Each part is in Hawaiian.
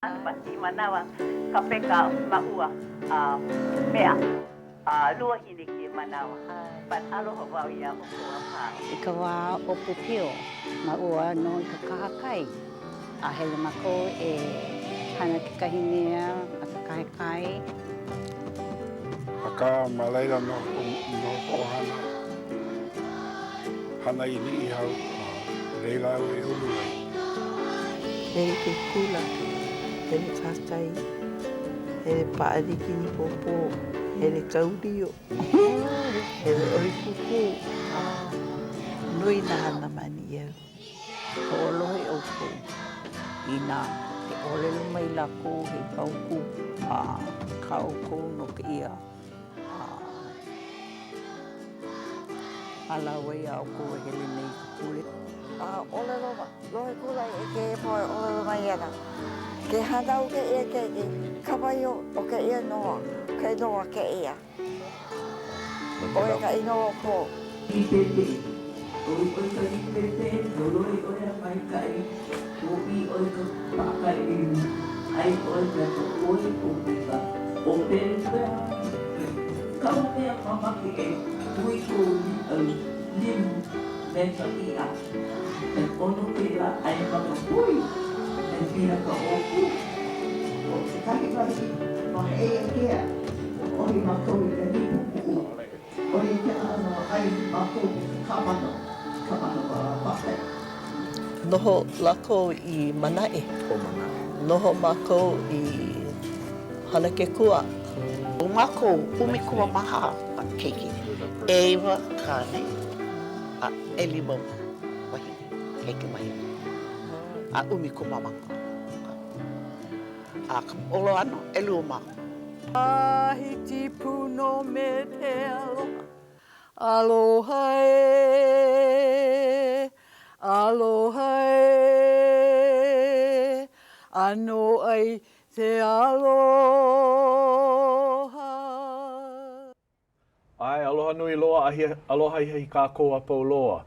But i manawa ka peka ma ua a mea a luahine ke manawa but aloha wau iā ʻoukou a pau. I ka wā ʻōpiopio māua noho i ka kahakai a hele mākou e hana kekahi mea ma ka kahakai. Akā, ma laila nō koʻu ʻohana hana i Niʻihau, a i laila au e ulu ai. Hele ke kula, hele kahakai, hele pāʻani kinipōpō, hele kau lio, hele ʻohi pūpū. Nui nā hana ma Niʻihau. Hoʻolohe ʻoukou inā e ʻōlelo mai lākou he paukū a kā ʻoukou no kēia hālāwai a ʻoukou e hele nei i ka pule. A ʻōlelo lohe kula i kēia poʻe ʻōlelo mai ana, Ke hānau kēia keiki, kapa ʻia o kēia inoa, ke inoa kēia. ʻO ia ka inoa o ko. Līpepe. ʻOi ʻoe ka līpepe, holoi ʻoe a maikaʻi, hōʻī ʻoe ka paʻakai ʻeliu, ʻai ʻoe me ka poi o me ka ʻōpelu Kaʻu mea mamake e hui kou līʻau limu me ka iʻa. He ʻono kēlā ʻai ma ka poi me piha ka ʻōpū. ʻO kekahi wahi ma Heʻeia Kea, ʻohi mākou i ka nipu puʻu. ʻO ia kēlā ʻano ʻai mākou me ka kāmano, kāmano paʻakai. Noho lākou i Manaʻe. Noho mākou i Halakekua. ʻO mākou 14 keiki, ʻeiwa kāne a ʻelima wahine, keiki wahine, a 14. A ka ʻolo ano, ʻelua mākou. Tahiti pū nō me te aloha, aloha ē, aloha ē, ʻano ai te aloha. ʻAe, aloha nui loa a aloha ahiahi kākou a pau loa.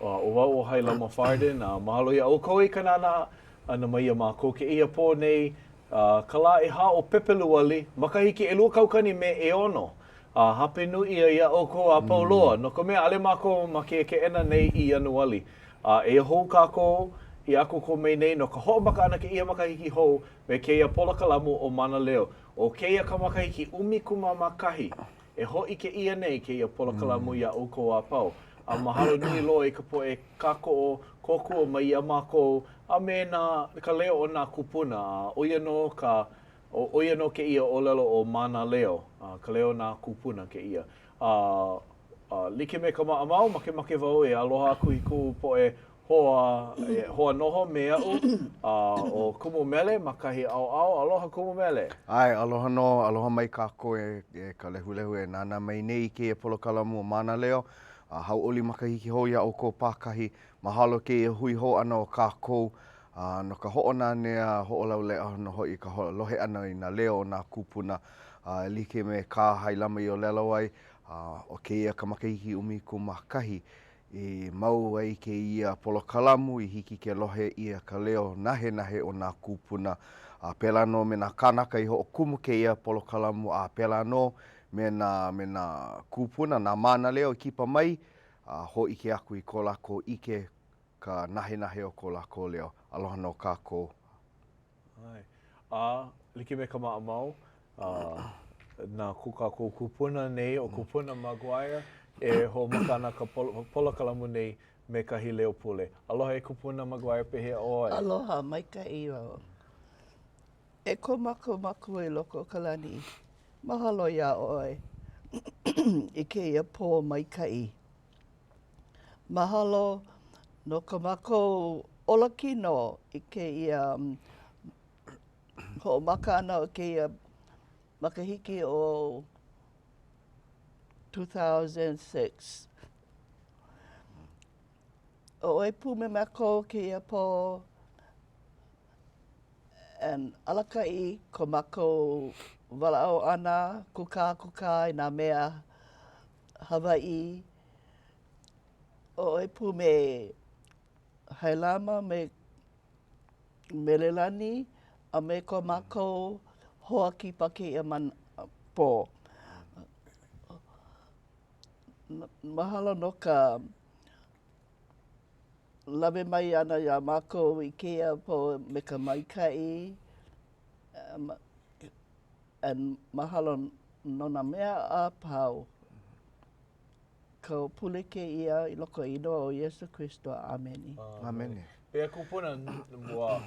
ʻO wau ʻo Hailama Farden, a mahalo iā ʻoukou i ka nānā ʻana mai iā mākou kēia pō nei, ka lā ʻehā o Pepeluali, makahiki 2006. A Happy New Year iā ʻoukou a pau loa, no ka mea, ʻaʻole mākou ma kēia keʻena nei i Ianuali. A eia hou kākou i ʻākoakoa mai nei no ka hoʻomaka ʻana kēia makahiki hou me kēia polokalamu ʻo Mānaleo. ʻO kēia ka makahiki 11 e hōʻike ʻia nei kēia polokalamu iā ʻoukou a pau. A mahalo nui loa i ka poʻe kākoʻo kōkua mai iā mākou a me nā, ka leo o nā kūpuna. A ʻo ia nō ka, ʻo ia nō kēia ʻōlelo ʻo Mānaleo, ka leo o nā kūpuna kēia. A, a like me ka maʻamau, makemake wau e aloha aku i kuʻu poʻe hoa, hoa noho me aʻu, a ʻo Kumu Mele ma kahi ʻaoʻao. Aloha Kumu Mele. ʻAe, aloha nō, aloha mai kākou e, e ka lehulehu e nānā mai nei i kēia polokalamu o Mānaleo. A hauʻoli makahiki hou iā ʻoukou pākahi. Mahalo kēia hui hou ʻana o kākou a no ka hoʻonanea, hoʻolauleʻa nō hoʻi ka lohe ʻana i nā leo o nā kūpuna. A e like me kā Hailama i ʻōlelo ai, a ʻo kēia ka makahiki 11 i mau ai kēia polokalamu i hiki ke lohe ʻia ka leo nahenahe o nā kūpuna, a pēlā nō me nā kānaka i hoʻokumu kēia polokalamu, a pēlā nō me nā, me nā kūpuna, nā mānaleo i kipa mai a hōʻike aku i ko lākou ʻike, ka nahenahe o ko lākou leo. Aloha nō kākou. ʻAe. A like me ka maʻamau, na ko kākou kupuna nei, ʻo Kupuna McGuire, e hoʻomaka ana ka polokalamu nei me kahi leo pule. Aloha e Kupuna McGuire, pehea ʻoe? Aloha, maikaʻi wau. E ko mākou Makua i loko o ka lani, mahalo iā ʻoe i kēia pō maikaʻi. Mahalo no ko mākou olakino i kēia hoʻomaka ʻana o kēia makahiki o 2006. ʻO ʻoe pū me mākou kēia pō and alakaʻi ko mākou walaʻau ʻana, kūkākūkā i nā mea Hawaiʻi. ʻO ʻoe pū me Hailama me Melelani. A me ko mākou hoa kipa kēia man pō. Mahalo no ka lawe mai ʻana iā mākou i kēia pō me ka maikaʻi and mahalo no nā mea a pau. Kau pule kēia i loko inoa o Iesu Kristo. ʻAmene. ʻAmene. Pehea kupuna, ua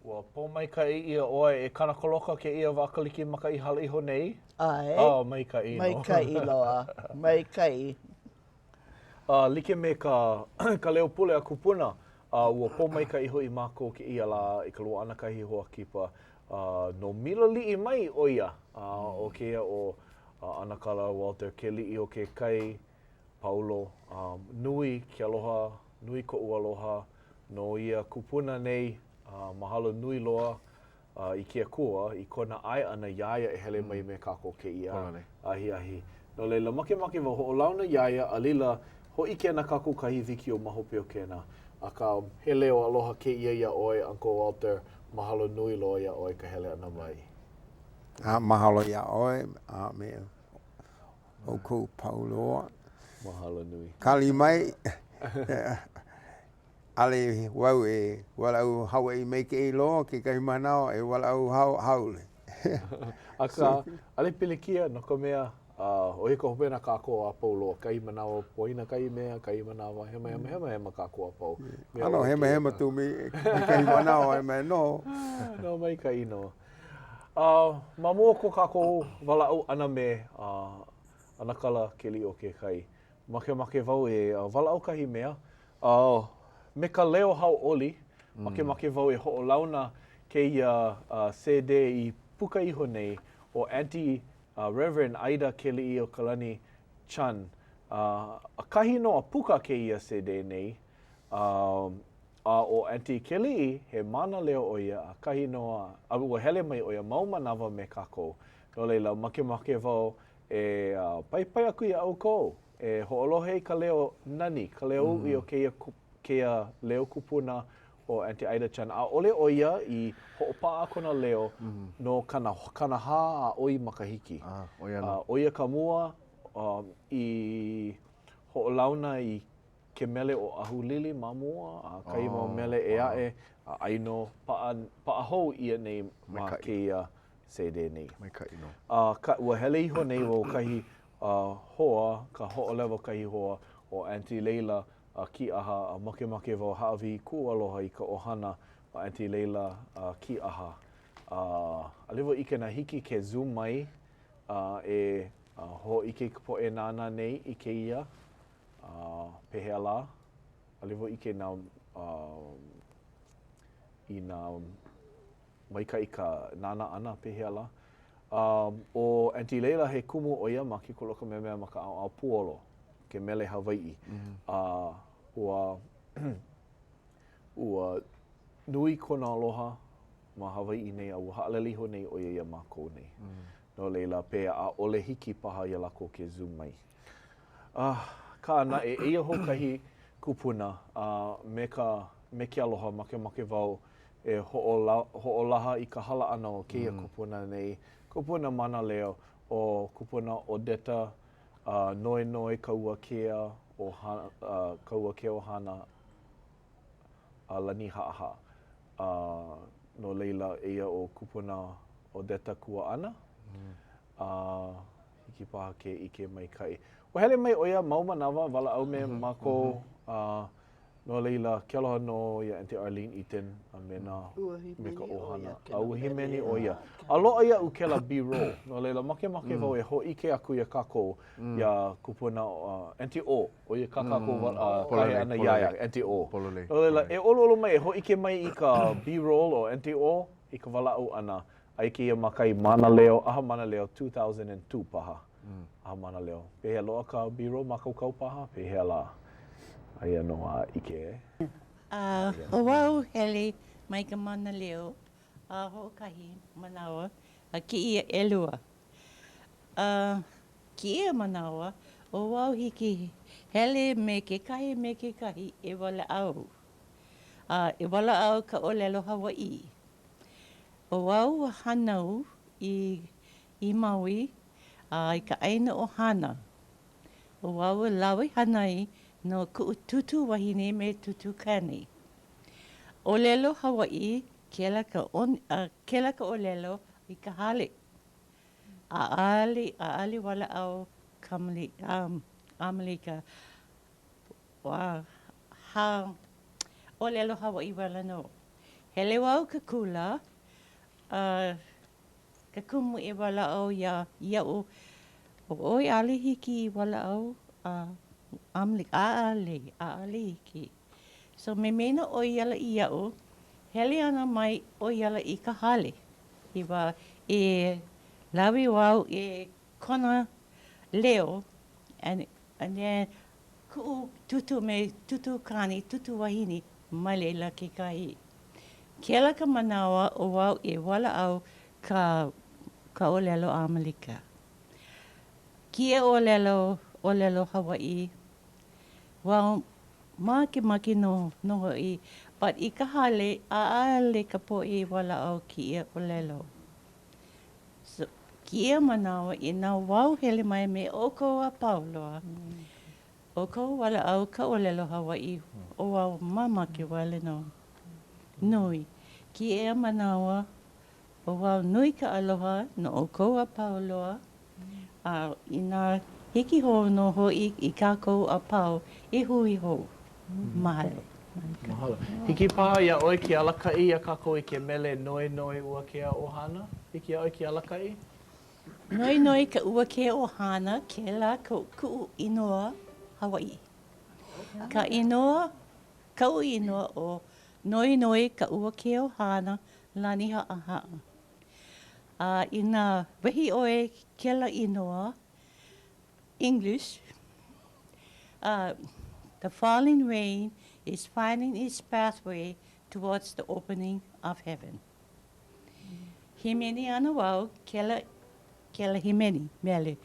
ua pōmaikaʻi ʻia ʻoe e Kanakoloka kēia wā Kalikimaka i hala iho nei? ʻAe. Oh, maikaʻi nō. Maikaʻi loa. Maikaʻi. A like me ka ka leo pule a kupuna, a ua pōmaikaʻi hoʻi mākou kēia lā i ka loaʻa ʻana kahi hoa kipa a no Miloliʻi mai ʻo ia, a ʻo kēia ʻo ʻAnakala Walter Keliʻiokekai Paulo, a nui ke aloha, nui koʻu aloha no ia kupuna nei, a mahalo nui loa i ke Akua i kona ʻae ʻana iā ia e hele mai me kākou kēia ahiahi. No laila, makemake wau hoʻolauna iā ia, a laila, hōʻike ana kākou kahi wikiō ma hope o kēnā. Akā, he leo aloha kēia iā ʻoe, Uncle Walter, mahalo nui loa iā ʻoe ka hele ʻana mai. A mahalo iā ʻoe a me ʻoukou pau loa. Mahalo nui. Kali mai. ʻAʻole wau e walaʻau Hawaiʻi maikaʻi loa kekahi manawa e walaʻau haole. Akā, ʻaʻole pilikia no ka mea, ʻo ia ka hopena kākou a pau loa, kahi manawa poina kahi mea, kahi manawa hemahema, hemahema kākou a pau. ʻAno hemahema tū me kekahi manawa e mea nō. No, maikaʻi nō. Ma mua o ko kākou walaʻau ʻana me ʻAnakala Keliʻiokekai, makemake wau e walaʻau kahi mea A me ka leo hauʻoli, makemake wau e hoʻolauna kēia sēdē i puka iho nei ʻo Aunty Reverend Aida Keliʻiokalani Chun. ʻAkahi nō a puka kēia sēdē nei, a ʻo Aunty Keliʻi, he mānaleo ʻo ia, ʻakahi nō a ua hele mai ʻo ia mau manawa me kākou. No laila, makemake wau e paipai aku iā ʻoukou E hoʻolohe i ka leo nani, ka leo uʻi o kēia kēia leo kupuna ʻo Aunty Aida Chun. ʻAʻole ʻo ia i hoʻopaʻa kona leo no kana 40 a ʻoi makahiki. ʻO ia nō. ʻO ia ka mua i hoʻolauna i ke mele ʻo ʻAhulili ma mua, a kahi mau mele ʻē aʻe, a ʻai nō paʻa, paʻa hou ʻia nei ma kēia sēdē nei. Maikaʻi nō. A ka, ua hele iho nei wau kahi hoa, ka hoʻolewa kahi hoa ʻo Aunty Leila Kīʻaha a makemake wau hāʻawi i kuʻu aloha i ka ʻohana o Aunty Leila Kīʻaha. A ʻaʻole wau ʻike inā hiki ke Zoom mai a e hōʻike i ka poʻe nānā nei i kēia, pehea lā? ʻAʻole wau ʻike inā inā maikaʻi ka nānā ʻana pehea lā. A ʻo Aunty Leila he kumu ʻo ia ma ke Kula o Kamehameha ma ka ʻaoʻao puolo, ke mele Hawaiʻi. A ua ua nui kona aloha ma Hawaiʻi nei a ua haʻalele iho nei ʻo ia iā mākou nei. No laila, pehea ʻaʻole hiki paha iā lākou ke Zoom mai. Akā naʻe, eia hou kahi kupuna a me ka me ke aloha makemake wau e hoʻolaha i ka hala ʻana o kēia kupuna nei, kupuna mānaleo, ʻo kupuna Odetta Noenoe Kauakea o Kauakea o Hāna a Lanihaʻahaʻa. No laila, eia ʻo kupuna Odetta Kuaʻana. A hiki paha ke ʻike maikaʻi. Ua hele mai ʻo ia mau manawa walaʻau me mākou, a no laila, ke aloha nō iā Aunty Arlene Eaton a me nā, me ka ʻohana. A ua hīmeni ʻo ia. A loaʻa iaʻu kēlā B-roll, no laila, makemake wau e hōʻike aku iā kākou iā kupuna Aunty O, ʻo ia kā kākou kāhea ʻana iā ia, Aunty O. No laila, e ʻoluʻolu mai, e hōʻike mai i ka B-roll o Aunty O i ka walaʻau ʻana Aia kēia ma kahi Mānaleo, ʻAha Mānaleo 2002 paha. ʻAha Mānaleo. Pehea loaʻa ka B-roll mākaukau paha? Pehea lā? Aia nō a ʻike. A ʻo wau hele mai ka mānaleo a hoʻokahi manawa a kēia ʻelua. A kēia manawa ʻo wau hiki hele me kekahi me kekahi e walaʻau. A e walaʻau ka ʻōlelo Hawaiʻi. ʻO au ua hānau i i Maui a i ka ʻāina o Hāna. ʻO au ua lawe hānai no kuʻu tūtū wahine me tūtū kāne. ʻŌlelo Hawaiʻi kēlā ka kēlā ka ʻōlelo i ka hale. ʻAʻale, ʻaʻale walaʻau kamali, ʻAmelika. Ua ha, ʻōlelo Hawaiʻi wale nō. Hele wau ka kula, a ke kumu e walaʻau iā, iaʻu, ʻo ʻoe ʻaʻole hiki i walaʻau a ʻAmelika, ʻaʻale, ʻaʻale hiki. So memena ʻo ia ala iaʻu, hele ana mai ʻo ia ala i ka hale. I wā e lawe wau i kona leo and and then kuʻu tūtū me tūtū kāne, tūtū wahine ma laila kekahi. Kēlā ka manawa ʻo wau e walaʻau ka ka ʻōlelo ʻAmelika. Kēia ʻōlelo, ʻōlelo Hawaiʻi, wau makemake nō nō hoʻi, but i ka hale, ʻaʻale ka poʻe walaʻau kēia ʻōlelo. So, kēia manawa inā wau hele mai me ʻoukou a pau loa, ʻoukou walaʻau ka ʻōlelo Hawaiʻi, ʻo wau mamake wale nō. Nui. Kēia manawa, ʻo wau nui ka aloha no ʻoukou a pau loa, a inā hiki hou nō hoʻi i kākou a pau e hui hou. Mahalo. Mahalo. Hiki paha iā ʻoe ke alakaʻi iā kākou i ke mele Noenoe Ua Kea o Hāna? Hiki iā ʻoe ke alakaʻi? Noenoe ka ua kea o Hāna, kēlā kuʻu inoa Hawaiʻi. Ka inoa, kaʻu inoa ʻo Noenoe ka ua kea o Hāna Lanihaʻahaʻa. A inā wehi ʻoe kēlā inoa English, uh, the falling rain is finding its pathway towards the opening of heaven. Hīmeni ana wau kēlā, kēlā hīmeni, mele.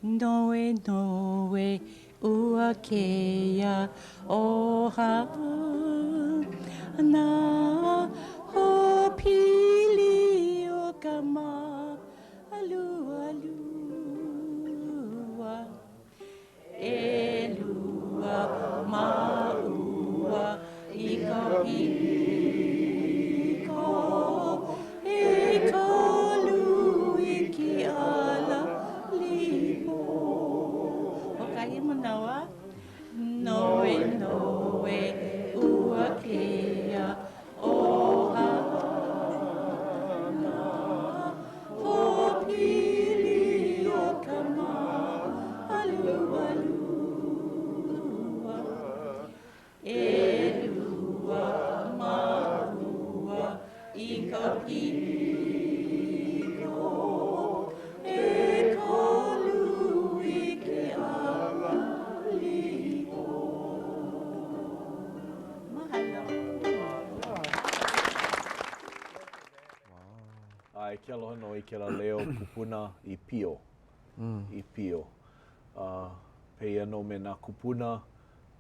Noenoe ua kea o Hāna, Hoʻopili o ka Mālualua. ʻElua māua i ka piko, ʻEkolu i ke ala lipo. Hoʻokahi manawa, noenoe ua kea o Hāna. Hoʻopili o ka Mālualua. ʻElua māua i ka piko, ʻEkolu i ke ala lipo. Mahalo. ʻAe, ke aloha nō i kēlā leo kupuna i pio, i pio. A pēia nō me nā kūpuna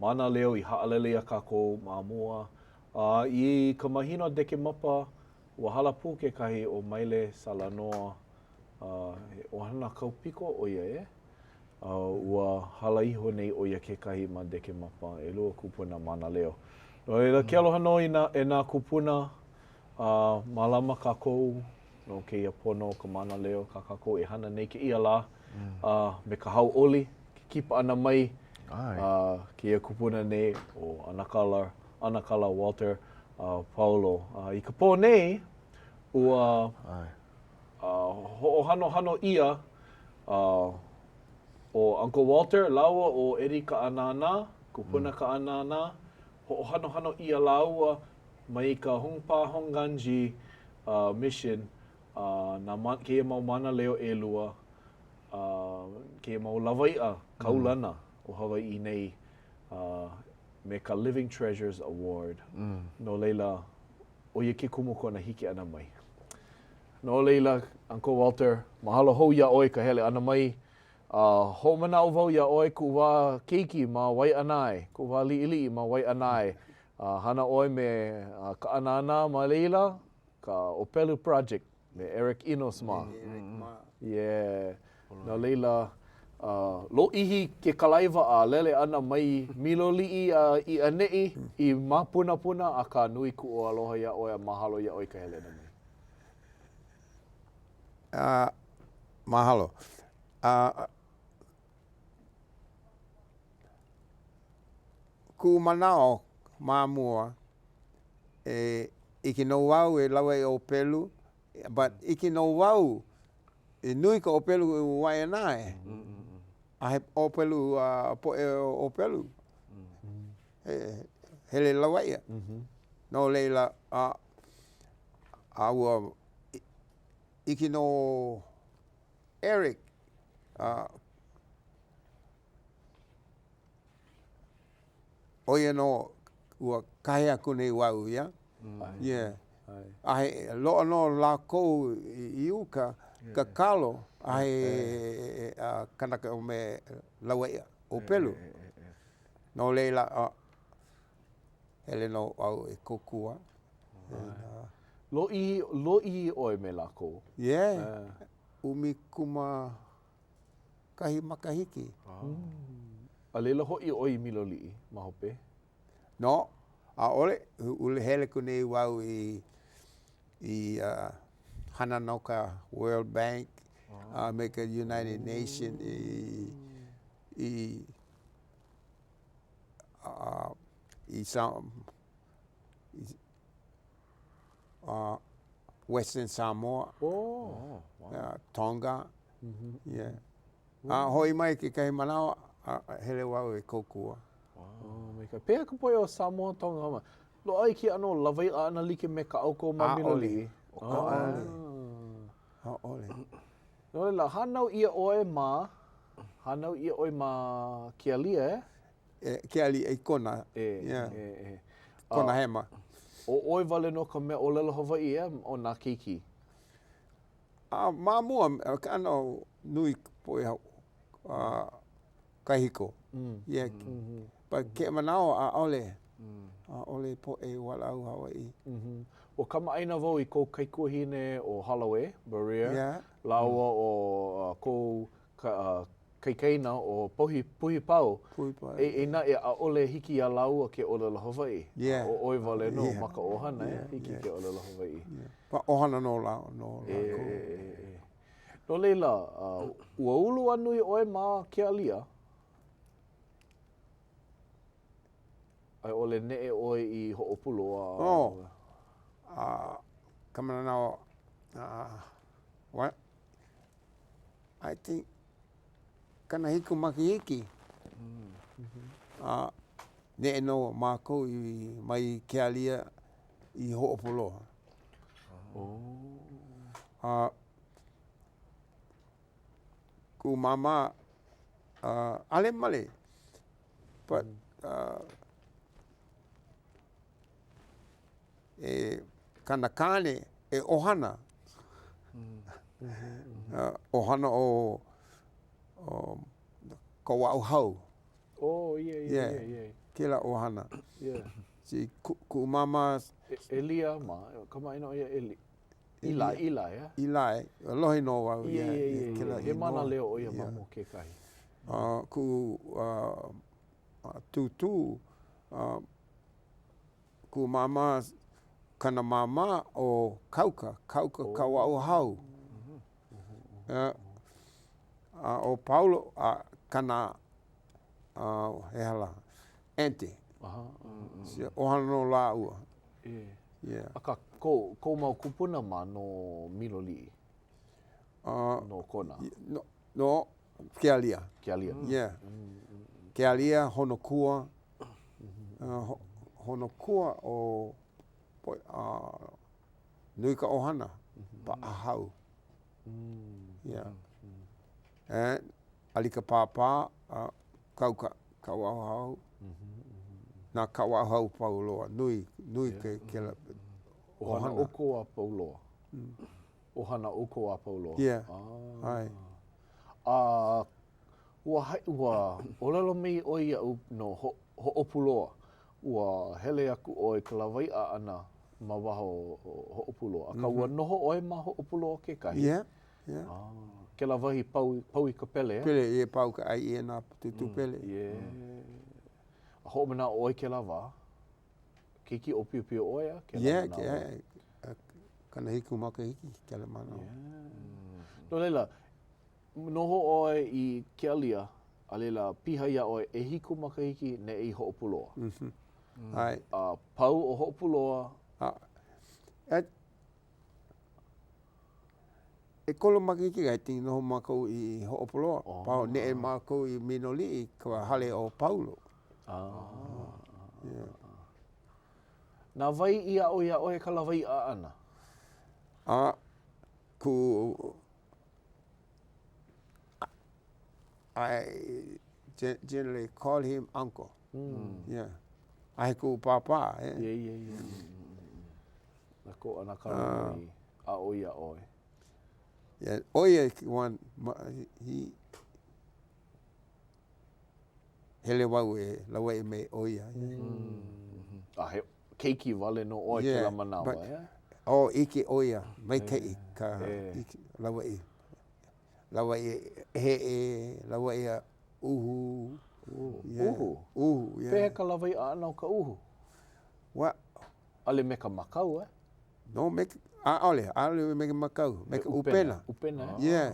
mānaleo i haʻalele iā kākou ma mua. A i ka mahina o Dekemapa, ua hala pū kekahi ʻo Maile Salanoa, a he ʻohana kaupiko ʻo ia, e? A ua hala iho nei ʻo ia kekahi ma Dekemapa, ʻelua kūpuna mānaleo. No laila, ke aloha nō i nā, e nā kūpuna, a mālama kākou no kēia pono o ka mānaleo kā kākou e hana nei kēia lā, a me ka hauʻoli, ke kipa ʻana mai a kēia kupuna nei ʻo ʻAnakala, ʻAnakala Walter Paulo. A i ka pō nei, ua hoʻohanohano ʻia ʻo Uncle Walter lāua ʻo Eddie Kaʻanānā, kupuna Kaʻanānā, hoʻohanohano ʻia lāua mai ka Honpa Hongwanji Mission, nā kēia mau mānaleo ʻelua, kēia mau lawaiʻa kaulana o Hawaiʻi nei me ka Living Treasures Award. No laila, ʻo ia ke kumu kona hiki ʻana mai. No laila, Uncle Walter, mahalo hou iā ʻoe ka hele ʻana mai. A hoʻomanaʻo wau iā ʻoe kuʻu wā keiki ma Waiʻanae, kuʻu wā liʻiliʻi ma Waiʻanae. A hana ʻoe me Kaʻanānā ma laila. Ka ʻŌpelu Project me Eric Enos mā. Eric mā. Yeah. No laila, lōʻihi ke kalaiwa a lele ʻana mai Miloliʻi a i ʻaneʻi i Māpunapuna, akā nui kuʻu aloha iā ʻoe a mahalo iā ʻoe i ka helena mai. Uh, mahalo. Uh, kuʻu manaʻo ma mua, e ʻike nō wau e lawaiʻa ʻōpelu, but ʻike nō wau e nui ka ʻōpelu i Waiʻanae, a he ʻōpelu a poʻe ʻōpelu, he hele lawaiʻa. No laila, a, a ua ʻike nō Eric, a, ʻo ia nō ua kahe aku nei wau ia. Yeah. A he loaʻa nō lākou i uka, ka kalo, a he kanaka me lawaiʻa ʻōpelu. No laila, hele nō au e kōkua. Lōʻihi, lōʻihi ʻoe me lākou? Yeah. 11 makahiki. A laila hoʻi ʻoe i Miloliʻi ma hope? No, ʻaʻole. Ua hele aku nei wau i i hana no ka World Bank a me ka United Nation i i i Western Samoa, oh, wow. Tonga, yeah. A hoʻi mai kekahi manawa, a hele wau e kōkua. Oh, maikaʻi. Pehea ka poʻe o Samoa, Tonga, loaʻa i kēia ʻano lawaiʻa ʻana like me kā ʻoukou ma Miloliʻi? ʻAʻole. ʻAʻole. No laila, hānau ʻia ʻoe ma, hānau ʻia ʻoe ma Kealia, e? E, Kealia i Kona. E, yeah. e, e. Kona Hema. ʻO ʻoe wale nō ka mea ʻōlelo Hawaiʻi, e, o nā keiki? A ma mua, ke ʻano nui ka poʻe kahiko. Mm. Yeah. Mm -hmm. But kēia manawa, ʻaʻole. ʻAʻole poʻe walaʻau Hawaiʻi. Mm -hmm. Ua kamaʻāina wau i kou kaikuahine ʻo Holloway, Maria, yeah. lāua ʻo uh, kou ka, uh, kaikaina ʻo Puhi, Puhipau. Puhipau. E, e naʻe, ʻaʻole hiki iā lāua ke ʻōlelo Hawaiʻi. Yeah. ʻO ʻoe wale nō yeah. ma ka ʻohana, yeah. e, hiki yeah. ke ʻōlelo Hawaiʻi. Yeah. Pa ʻohana nō lā, nō lākou. E, e, e, e. No laila, uh, ua ulu a nui ʻoe ma Kealia? A i ʻole neʻe ʻoe i Hoʻopuloa? Oh, uh, ka manawa, uh, what? I think 70 makahiki. A neʻe nō mākou i mai Kealia i Hoʻopuloa. Oh. A kuʻu māmā, ʻaʻole male, but uh, e kana kāne e ʻohana. ʻOhana o o Kawaʻauhau. Oh, yeah, yeah, yeah, yeah. Kēlā ʻohana. Yeah. See, kuʻu māmā... Elia ma, kamaʻāina ʻo ia Eli. Eli, Eli, yeah? Eli, lohe nō wau. Yeah, yeah, yeah. yeah. He mānaleo ʻo ia ma mua kekahi. Uh, kuʻu uh, tūtū, uh, Kuʻu māmā, kana māmā ʻo Kauka, Kauka Kawaʻauhau. A ʻo Paulo, a kana, he aha lā, auntie. ʻOhana nō lāua. Yeah. Akā, kou, kou mau kūpuna ma no Miloliʻi? No Kona? No, no, Kealia. Kealia. Yeah. Kealia, Honokua. Honokua o nui ka ʻohana, Paʻahau. Yeah. And ʻAlikapāpā, Kauka, Kawaʻauhau. Nā Kawaʻauhau pau loa, nui, nui ke, kēlā ʻohana. ʻOhana ʻoukou a pau loa. ʻOhana ʻoukou a pau loa. Yeah. Ah. A ua hai, ua ʻōlelo mai ʻoe iaʻu no Ho, Hoʻopuloa. Ua hele aku ʻoe i ka lawaiʻa ʻana. Ma waho o Hoʻopuloa. Akā ua noho ʻoe ma Hoʻopuloa kekahi? Yeah, yeah. Ah, kēlā wahi pau, pau i ka pele, eh? Pele, yeah, pau ka ʻai ʻia nā tūtū pele. Yeah. A hoʻomanaʻo ʻoe kēlā wā? Keiki ʻōpiopio ʻoe a kēlā yeah, manawa? Yeah, 70 makahiki kēlā manawa. Yeah. No laila, noho ʻoe i Keālia, a laila piha iā ʻoe ʻehiku makahiki neʻe i Hoʻopuloa. Mm -hmm. ʻAe. A pau ʻo Hoʻopuloa. A, at, ʻekolu makahiki I think noho mākou i Hoʻopuloa. Oh. Pau neʻe mākou i Miloliʻi, ka hale o Paulo. Ah. Yeah. Na wai i aʻo iā ʻoe ka lawaiʻa ʻana? A, kuʻu I generally call him uncle. Mm. Yeah. A he kuʻu pāpā. Yeah, yeah, yeah. yeah. Na ko ʻanakala uh, i aʻo iā ʻoe. Yeah, ʻo ia one, he, hele wau e lauaʻe me ʻo ia. Mm. A he keiki wale nō ʻoe yeah, kēlā manawa, but, yeah? Oh, ʻike ʻo ia, maikaʻi ka ʻike, lauaʻe. Lauaʻe heʻe, lauaʻe uhu. Yeah. Uhu? Uhu, yeah. Pehea ka lawaiʻa ʻana o ka uhu? Wa. ʻAʻole me ka makau, eh? No, me ka, ʻaʻole, ʻaʻole me ka makau, me ka ʻupena. ʻUpena, eh? Yeah.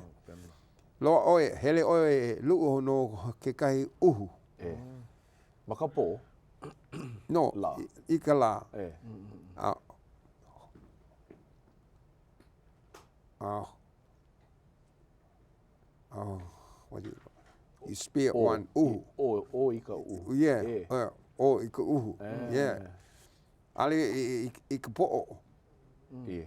Loaʻa ʻoe, hele ʻoe e luʻu no kekahi uhu. E. Ma ka pō? No, lā. I, i ka lā. E. A, a, oh, what do you, you spear ʻO, one uhu. ʻO, ʻo i ka uhu. Yeah, E. uh, ʻo i ka uhu. E. Yeah. ʻAʻole i, i, i ka poʻo. E.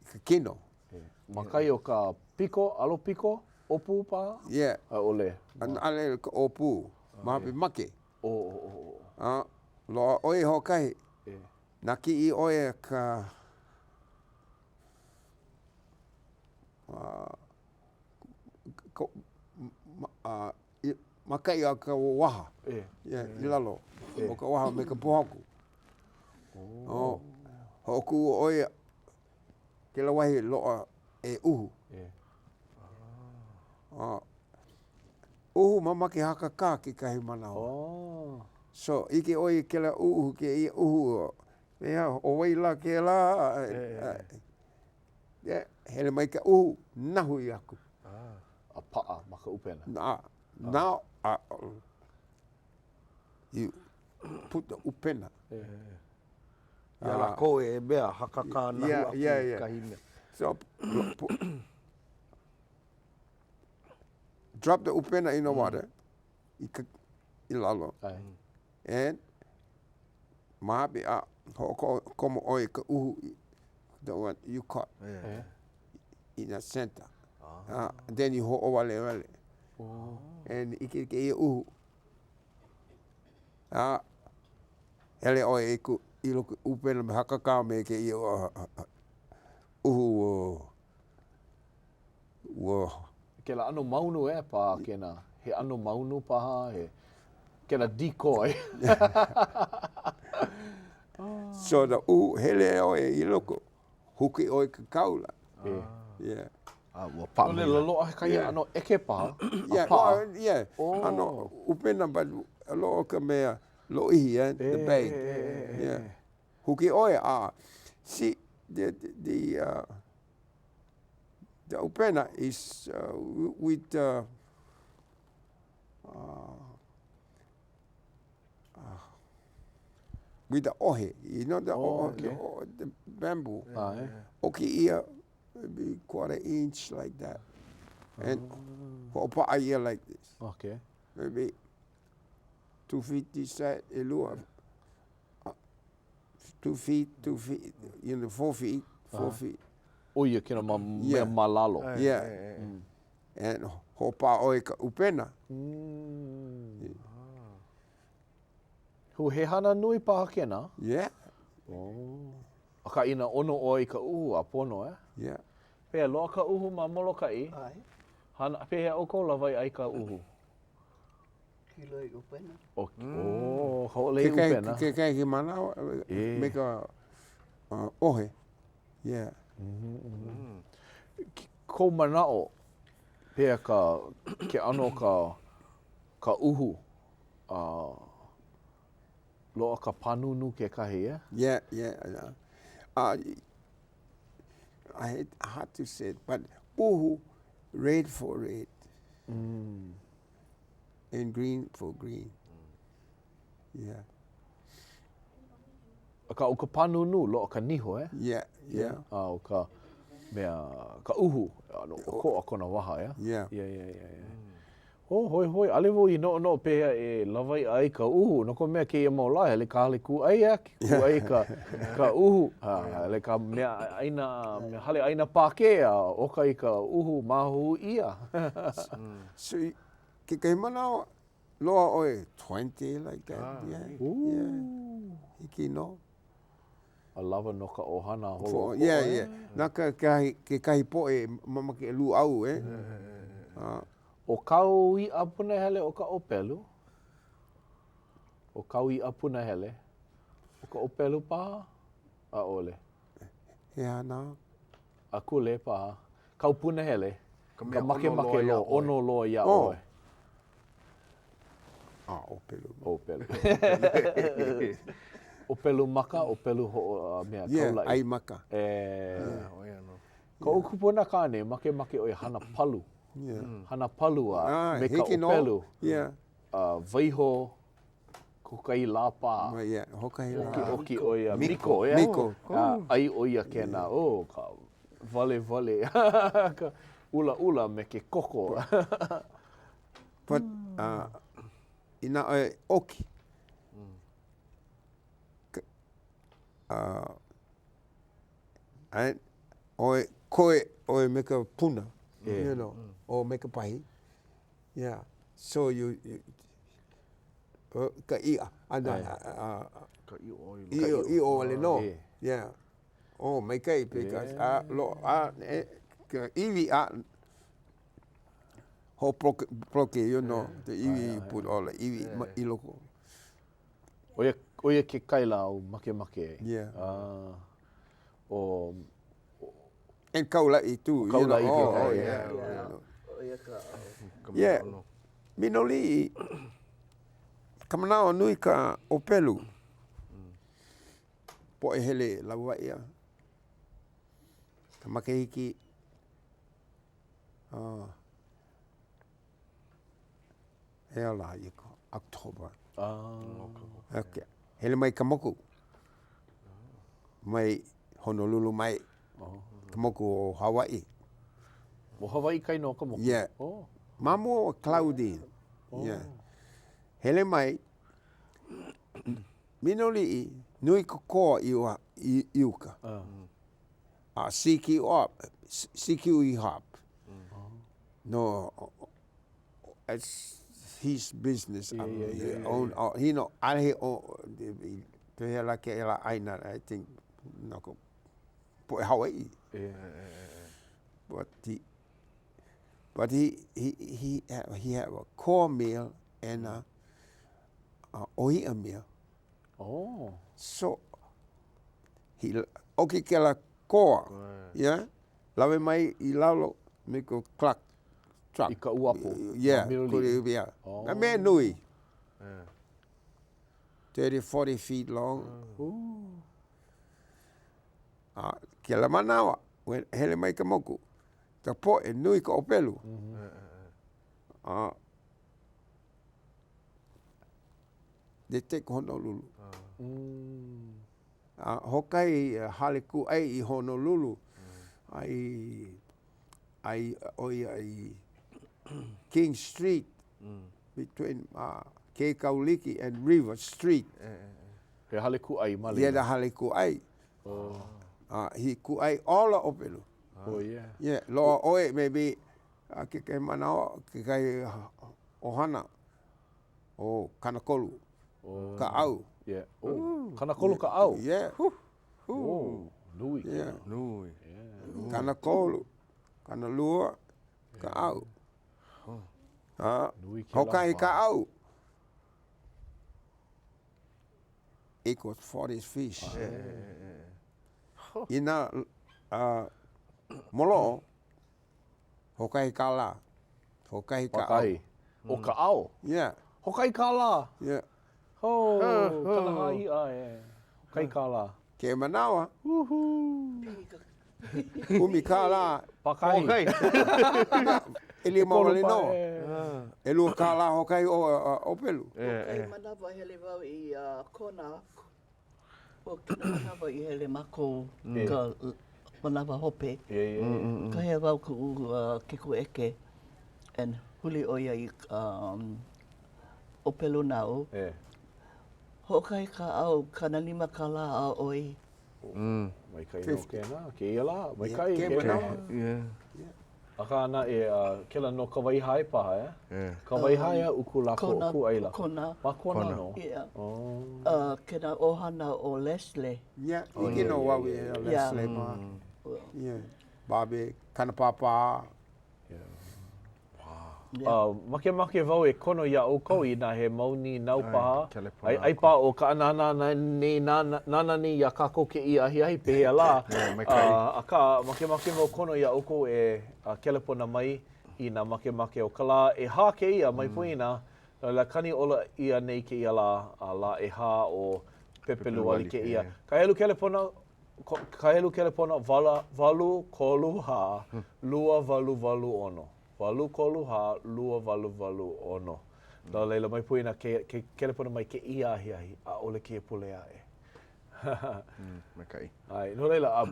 I ka kino. E. Ma kai o ka piko, alo piko, ʻōpū paha? Yeah. ʻAʻole. ʻAʻole ka ʻōpū. Ma hope make. ʻO, ʻo, ʻo, ʻo. A, loaʻa ʻoe hoʻokahi. E. Nākiʻi ʻoe ka ma kai o ka waha i lalo o ka waha me ka pōhaku. Oh, hoʻokuʻu ʻo ia kēlā wahi loaʻa e uhu. Uhu mamake hakakā kekahi manawa. So, ʻike ʻoe i kēlā uhu, kēia uhu, ʻo wai lā kēlā? Yeah, hele mai ka uhu, nahu i aku. Ah, a paʻa ma ka ʻupena. Na, now, uh, you put the ʻupena. Yeah. Iā lākou e mea hakakā nahu yeah, aku yeah, yeah. kahi mea. So, drop the ʻupena in the water, i, ka, i lalo. ʻAe. And ma hope a hoʻokomo ʻoe i ka uhu the one you caught yeah. in the center. Ah. Uh, then you hoʻowalewale. Oh. And ʻike kēia uhu. A hele ʻoe i ku i loko ʻupena me hakakā me kēia uhu ua Kēlā ʻano maunu e pā kēnā. He ʻano maunu paha, he kēlā decoy. So the uhu, hele ʻoe i loko, huki ʻoe i ka kaula. Yeah. Yeah. A ua paʻa maila. Loaʻa kekahi ʻano ʻeke paha, a Yeah, paʻa. yeah. ʻAno ʻupena but loaʻa ka mea lōʻihi, eh, the bag. Yeah. Huki ʻoe a see the the uh, the ʻupena is uh, with uh, uh, with the ʻohe, you know the, oh, okay. the, the bamboo. ʻAe. ʻOki ʻia maybe quarter inch like that. And hoʻopaʻa ʻia like this. Okay. Maybe two feet this side, ʻelua, two feet, two feet, you know, four feet, four feet. ʻO ia kēnā ma mea ma lalo. Yeah. And hoʻopaʻa ʻoe i ka ʻupena. Mm. Hu, he hana nui paha kēnā? Yeah. Oh. Akā inā ʻono ʻoe i ka uhu a pono, eh? Yeah. Pehea, loaʻa ka uhu ma Molokaʻi? ʻAe. Hana, pehea ʻoukou lawaiʻa i ka uhu? Kiloi ʻupena. Oh, oh, hoʻolei ʻupena. Kekahi manawa, me ka. ʻohe. Yeah. Kou manaʻo, pehea ka, ke ʻano o ka, ka uhu, a loaʻa ka pānūnū kekahi, yeah? Yeah, yeah, yeah. Uh, I hate, hard to say it, but uhu, red for red. Mm. And green for green. Yeah. Akā, ʻo ka pānūnū, loaʻa ka niho, eh? Yeah, yeah. A ʻo ka mea, ka uhu, ʻano ʻokoʻa kona waha, yeah? Yeah. Yeah, yeah, yeah, yeah. Oh, hoihoi, ʻaʻole wau i noʻonoʻo pehea e lawaiʻa ai ka uhu, no ka mea kēia mau lā, hele ka hale kūʻai a kūʻai ka, ka uhu, a hele ka mea ʻaina, mea hale ʻaina Pākē a ʻoka i ka uhu māhuhu ʻia. So, kekahi manawa, Loaʻa ʻoe 20 like that. Ah, yeah. Yeah. Hiki nō. A lawa no ka ʻohana holoʻokoʻa. Yeah, yeah. Na kekahi, kekahi poʻe mamake e lūʻau, eh? Ah. ʻO kāu iʻa punahele ʻo ka ʻōpelu? ʻO kāu iʻa punahele, ʻo ka ʻōpelu paha? ʻAʻole. He aha nā? Akule paha. Kāu punahele, ka makemake loa, ʻono loa iā ʻoe. A, ʻōpelu. ʻŌpelu. ʻŌpelu maka, ʻōpelu hoʻo, mea, kaulaʻi. Yeah, ʻai maka. E. ʻO ia nō. Koʻu kupuna kāne, makemake ʻo ia hana palu. Yeah. Hana palu a me ka ʻōpelu. Yeah. A waiho hoʻokahi lā pā. Yeah, hoʻokahi lā. ʻOkiʻoki ʻo ia, miko, yeah. Miko. A ʻai ʻo ia kēnā, oh, ka walewale, ka ʻulaʻula me ke koko. But, uh, inā ʻoe ʻoki, uh, ʻoe koe ʻoe me ka puna, yeah. you know, or me ka pahi. Yeah. So you, you ka iʻa, ana, ka ʻiʻo, ʻiʻo, ʻiʻo wale nō. Yeah. Oh, maikaʻi, because a, lo, a, e, ka iwi a, hoʻopoloke, you know, the iwi put all the iwi i loko. ʻO ia, ʻo ia ke kaila āu makemake ai. Yeah. Ah, ʻo, And kaulaʻi too. Kaulaʻi you know. Oh, oh, yeah. ʻO ia ka, yeah. Minoliʻi, ka manawa nui ka ʻōpelu. Poʻe hele lauaʻi a. Ka makahiki, uh, he aha lā ia ka October. Ah. Okay. Hele mai ka moku. Mai Honolulu mai. Oh. Ka moku o Hawaii. ʻO Hawaii kai nō ka moku? Yeah. Oh. Ma mua o Cloudine. Oh. Yeah. Hele mai, Minoliʻi, nui ka koa i, i, i uka. Uh. A CQ up, CQE hop. No, it's his business. Yeah, yeah, yeah, yeah. Own, oh, he no, ʻaʻole he, oh, pehea lā kēlā ʻāina, I think, no ka poʻe Hawaiʻi. Yeah, yeah, yeah. But he, but he, he, he, he have a koa mill and a, a ʻōhiʻa mill. Oh. So, he ʻoki kēlā koa, yeah, lawe mai i lalo me ka truck. Truck. I ka uapo. Yeah, yeah. Oh. A mea nui. 30, 40 feet long. Ooh. A kēlā manawa, hele mai ka moku, ka poʻe nui ka ʻōpelu. Mm -hmm. A they take Honolulu. Mm. A hoʻokahi hale kūʻai i Honolulu, a i, a i, ʻo ia i King Street, between uh, Kekaulike and River Street. He hale kūʻai ma laila. Yeah, hale kūʻai. Oh. Uh, he kūʻai all ʻōpelu. Oh, yeah. Yeah, loaʻa ʻoe, maybe, a kekahi manawa, kekahi ʻohana, oh, 30 oh. ka ʻau. Yeah. Oh, 30 ka ʻau? Yeah. Oh, nui. Yeah. Nui. Yeah. 30, 20 ka ʻau. Huh. Nui kēlā. Hoʻokahi ka ʻau. Equals 40 fish. Yeah. Inā moloʻo, hoʻokahi kālā, hoʻokahi kaʻao. Hoʻokahi. ʻO ka ʻao? Yeah. Hoʻokahi kālā? Yeah. Ho, 40 iʻa e. Hoʻokahi kālā. Kēia manawa. ʻUmi kālā. Pākahi. ʻElima wale nō. ʻElua kālā hoʻokahi ʻōpelu. Hoʻokahi manawa hele wau i Kona ʻO kēlā manawa i hele mākou ka manawa hope. Kāhea wau kuʻu kikoʻeke and huli ʻo ia i ka ʻōpelu naʻu. Hoʻokahi kaʻao 50 kālā a ʻoi. Maikaʻi nō kēnā, kēia lā, maikaʻi kēnā. Akā naʻe, kēlā no Kawaihae paha, ʻeā? Kawaihae a uku lākou, kūʻai lākou. Kona. Ma Kona nō? Yeah. Kēnā ʻohana ʻo Leslie. Yeah, ʻike nō wau iā Leslie mā. Yeah. Bobby, Kanapāpā. Makemake wau e kono iā ʻoukou inā he mau nīnau paha, ʻai paha ʻo ka nānā nei, nānā nei iā kākou kēia ahiahi, pehea lā, akā, makemake wau kono iā ʻoukou e kelepona mai inā makemake. ʻO ka lā ʻehā kēia, mai poina, no laila kani ola ʻia nei kēia lā, a lā ʻehā o Pepeluali kēia. Ka helu kelepona, ka helu kelepona, walu, kolu, hā, lua, walu, walu, ʻono. 8 3 4 2 8 8 6. No laila, mai poina ke, ke kelepona mai kēia ahiahi, ʻaʻole kēia pule aʻe. Maikaʻi. ʻAe, no laila, a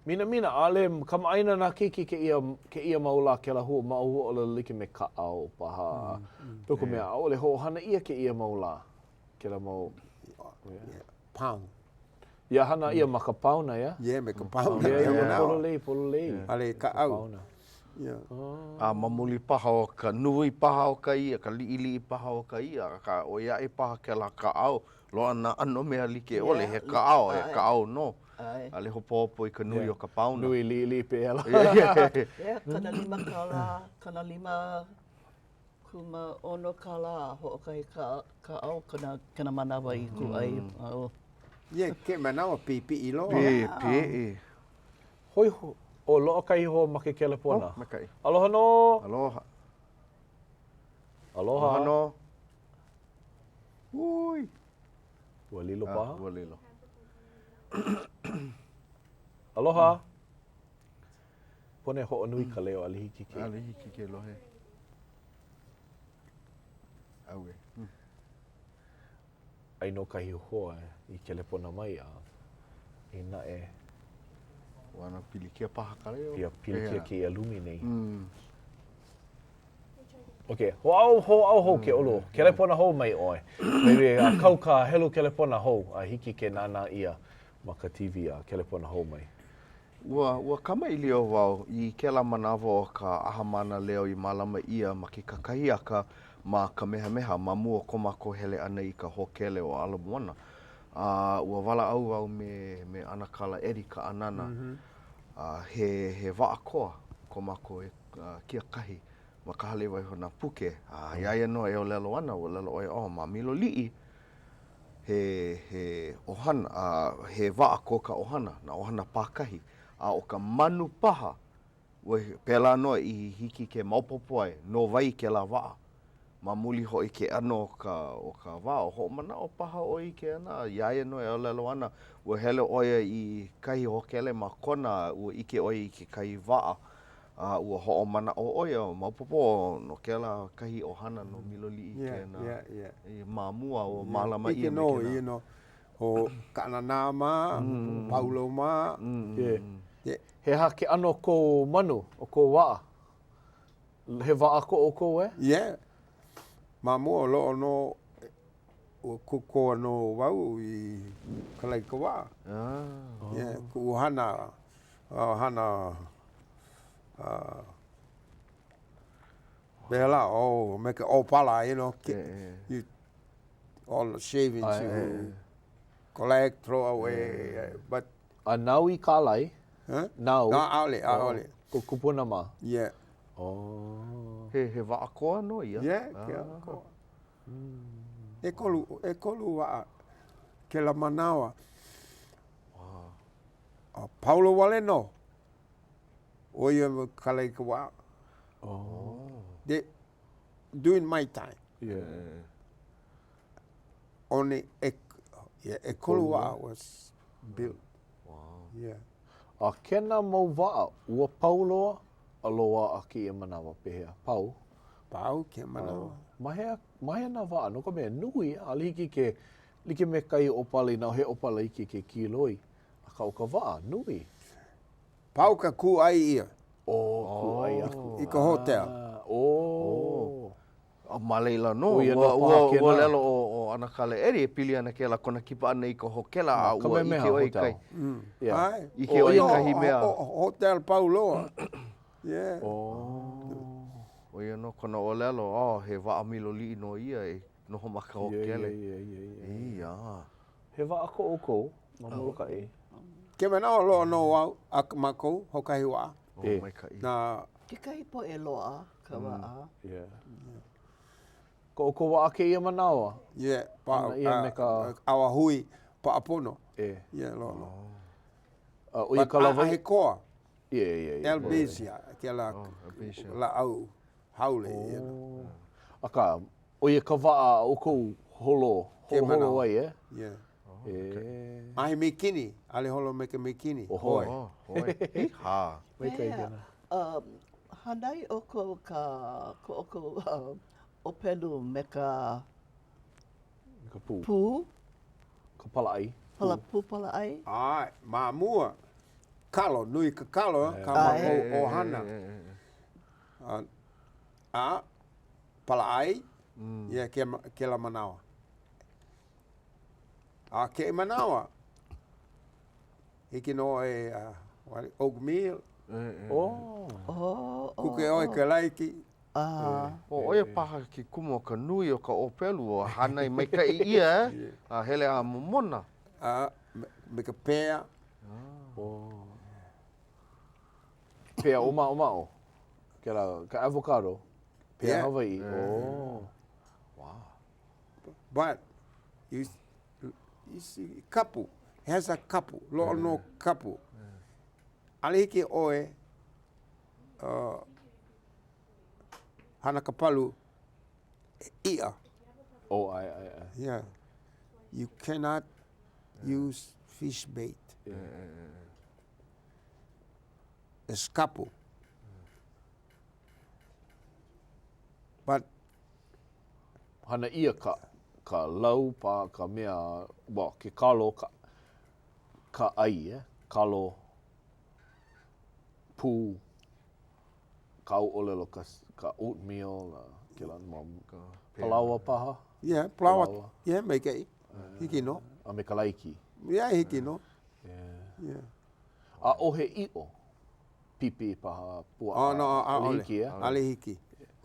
minamina, ʻaʻole kamaʻāina nā keiki kēia, kēia mau lā kēlā hua, mau huaʻōlelo like me kaʻao paha. No ka mea, ʻaʻole hoʻohana ʻia kēia mau lā, kēlā mau, yeah. Pound. Ia hana ʻia ma ka pauna, ia? Yeah, me ka pauna. Yeah, yeah, pololei, pololei. ʻAʻole kaʻau. Yeah. A ma muli paha o ka nui paha o ka iʻa, ka liʻiliʻi paha o ka iʻa, akā ʻoi aʻe paha kēlā kaʻao, loaʻa nā ʻano mea like ʻole, he kaʻao, he kaʻao nō. ʻAʻole hopohopo i ka nui o ka pauna. Nui liʻiliʻi pēia lā. Yeah, 50 kālā, 50 16 kālā hoʻokahi kaʻao kēnā manawa i kūʻai. Yeah, ke manawa pipiʻi loa. Pipiʻi. Hoi, o loaʻa kahi hoa ma ke kelepona. Oh, maikaʻi. Aloha nō. Aloha. Aloha. Aloha nō. Ui. Ua lilo paha? Ua lilo. Aloha. Pono e hoʻonui ka leo, ʻaʻole hiki ke. ʻAʻole hiki ke lohe. ʻAuē. Aia nō kahi hoa i kelepona mai a inā e. Ua ana pilikia paha ka leo. Ia pilikia kēia lumi nei. Ok, hoʻāʻo, hoʻāʻo hou ke ʻolu. Kelepona hou mai ʻoe. Maybe a kau ka helu kelepona hou a hiki ke nānā ʻia ma ka TV a kelepona hou mai. Ua, ua kamaʻilio wau i kēlā manawa o ka ʻAha Mānaleo i mālama ʻia ma ke kakahiaka ma Kamehameha ma mua o ko mākou hele ʻana i ka hōkele o Ala Moana. A ua walaʻau wau me, me ʻAnakala Eddie Kaʻanana, a he, he waʻa koa ko mākou e kiakahi ma ka hale waihona puke. A iā ia nō e ʻōlelo ana, ua ʻōlelo ʻo ia, oh, ma Miloliʻi, he, he ʻohana, a he waʻa ko ka ʻohana, nā ʻohana pākahi, a ʻo ka manu paha, ua, pēlā nō i hiki ke maopopo ai no wai kēlā waʻa. Ma muli hoʻi ke ʻano o ka, o ka waʻa, hoʻomanaʻo paha ʻoe i kēnā, iā ia nō e ʻōlelo ana, ua hele ʻo ia i kahi hōkele ma Kona, ua ʻike ʻo ia i kekahi waʻa, A ua hoʻomanaʻo ʻo ia, maopopo no kēlā kahi ʻohana no Miloliʻi kēnā. I ma mua ua mālama ʻia me kēnā. ʻIke nō, you know, ʻo Kaʻananā mā, Paulo mā. He aha ke ʻano o kou manu, o kou waʻa? He waʻa ko ʻoukou e? Yeah. Ma mua loaʻa nō, ua kōkua nō wau i kalai ka waʻa. Yeah, kuʻu hana, hana Pehea lā, oh, me ka ʻōpala, you know, you, all the shavings you collect, throw away, but. A nāu i kālai? Huh? Nāu? No, ʻaʻole, ʻaʻole. Kou kupuna mā? Yeah. Oh. He, he waʻa koa nō ia? Yeah, ke waʻa koa. ʻEkolu, ʻekolu waʻa kēlā manawa. A Paulo wale nō. ʻO ia me kalai ka waʻa. Oh. They, during my time. Yeah. Only ek, yeah, ʻekolu waʻa was built. Wow. Yeah. A kēnā mau waʻa, ua pau loa a loaʻa kēia manawa, pehea? Pau? Pau kēia manawa. Ma hea, ma hea nā waʻa? No ka mea, nui, ʻaʻole hiki ke, like me kahi ʻōpala inā he ʻōpala iki ke kīloi, akā ʻo ka waʻa, nui. Pau ka kūʻai ʻia. Oh, kūʻai aku. I ka hotel. Oh. A ma laila nō, ʻO ia nō ua, paha ua, kēnā. ua ʻōlelo ʻo, ʻo ʻAnakala Eddie e pili ana kēlā kona kipa ʻana i ka hōkela a ua Kamehameha ʻike ʻoe i Hotel. kai, Yeah. ʻAe. ʻike ʻoe i kahi mea. Hotel pau loa. Yeah. Oh. ʻO ia nō kona ʻōlelo, oh, he waʻa miloliʻi nō ia e noho ma ka hōkele. Yeah, yeah, yeah, yeah. Ia. He waʻa ko ʻoukou ma Molokaʻi. Ke manawa loa nō au a mākou, hoʻokahi waʻa. Oh, maikaʻi. Nā. Kekahi poʻe loaʻa ka waʻa. Yeah. Ko ʻoukou waʻa kēia manawa? Yeah, pa, Hana ʻia me ka... ʻawa hui, paʻa pono. E. Yeah, loa nō. A ʻo ia ka lawaiʻa? A he koa. Yeah, yeah, yeah. Albizia, kēlā oh, lāʻau haole. Oh. Akā, ʻo ia ka waʻa a ʻoukou holo, holoholo ai, e? Yeah. E. A he mīkini, ʻaʻole holo me ka mīkini. Oh, hoe. Oh, hoe. Hīhā. Maikaʻi kēnā. Um, hānai ʻoukou ka, ko ʻoukou uh, ʻōpelu me ka Me ka pū. Pū. Ka palaʻai. Pala, pū palaʻai. ʻAe, ma mua, kalo, nui ka kalo, ka mākou ʻohana. A, a palaʻai, yeah, kēlā manawa. A kēia manawa, hiki nō e uh, oatmeal. Oh. Oh, Kuke ʻoe ka laiki. Ah. ʻO ʻo ia paha ke kumu o ka nui o ka ʻōpelu ua hānai maikaʻi ʻia, eh? A hele a momona. A me ka pea. Oh. Pea ʻōmaʻomaʻo. Kēlā, ka avocado. Pea Yeah. Hawaiʻi. Oh. Wow. But, you, you see, kapu, has a kapu, loaʻa nō kapu. ʻAʻole hiki ʻoe uh, hana ka palu iʻa. Oh, ʻae, ʻae, ʻae. Yeah. You cannot use fish bait. Yeah. It's kapu. But hana ʻia ka ka lau pa ka mea, well, ke kalo ka ka ʻai, eh? Kalo pū kāu ʻōlelo ka ka oatmeal a kēlā mau palaoa paha? Yeah, palaoa. Yeah, maikaʻi. Hiki nō. A me ka laiki. Yeah, hiki nō. Yeah. Yeah. ʻAʻohe ʻiʻo. Pipi paha, puaʻa. Oh, no, ʻaʻole. hiki, eh? ʻAʻole hiki.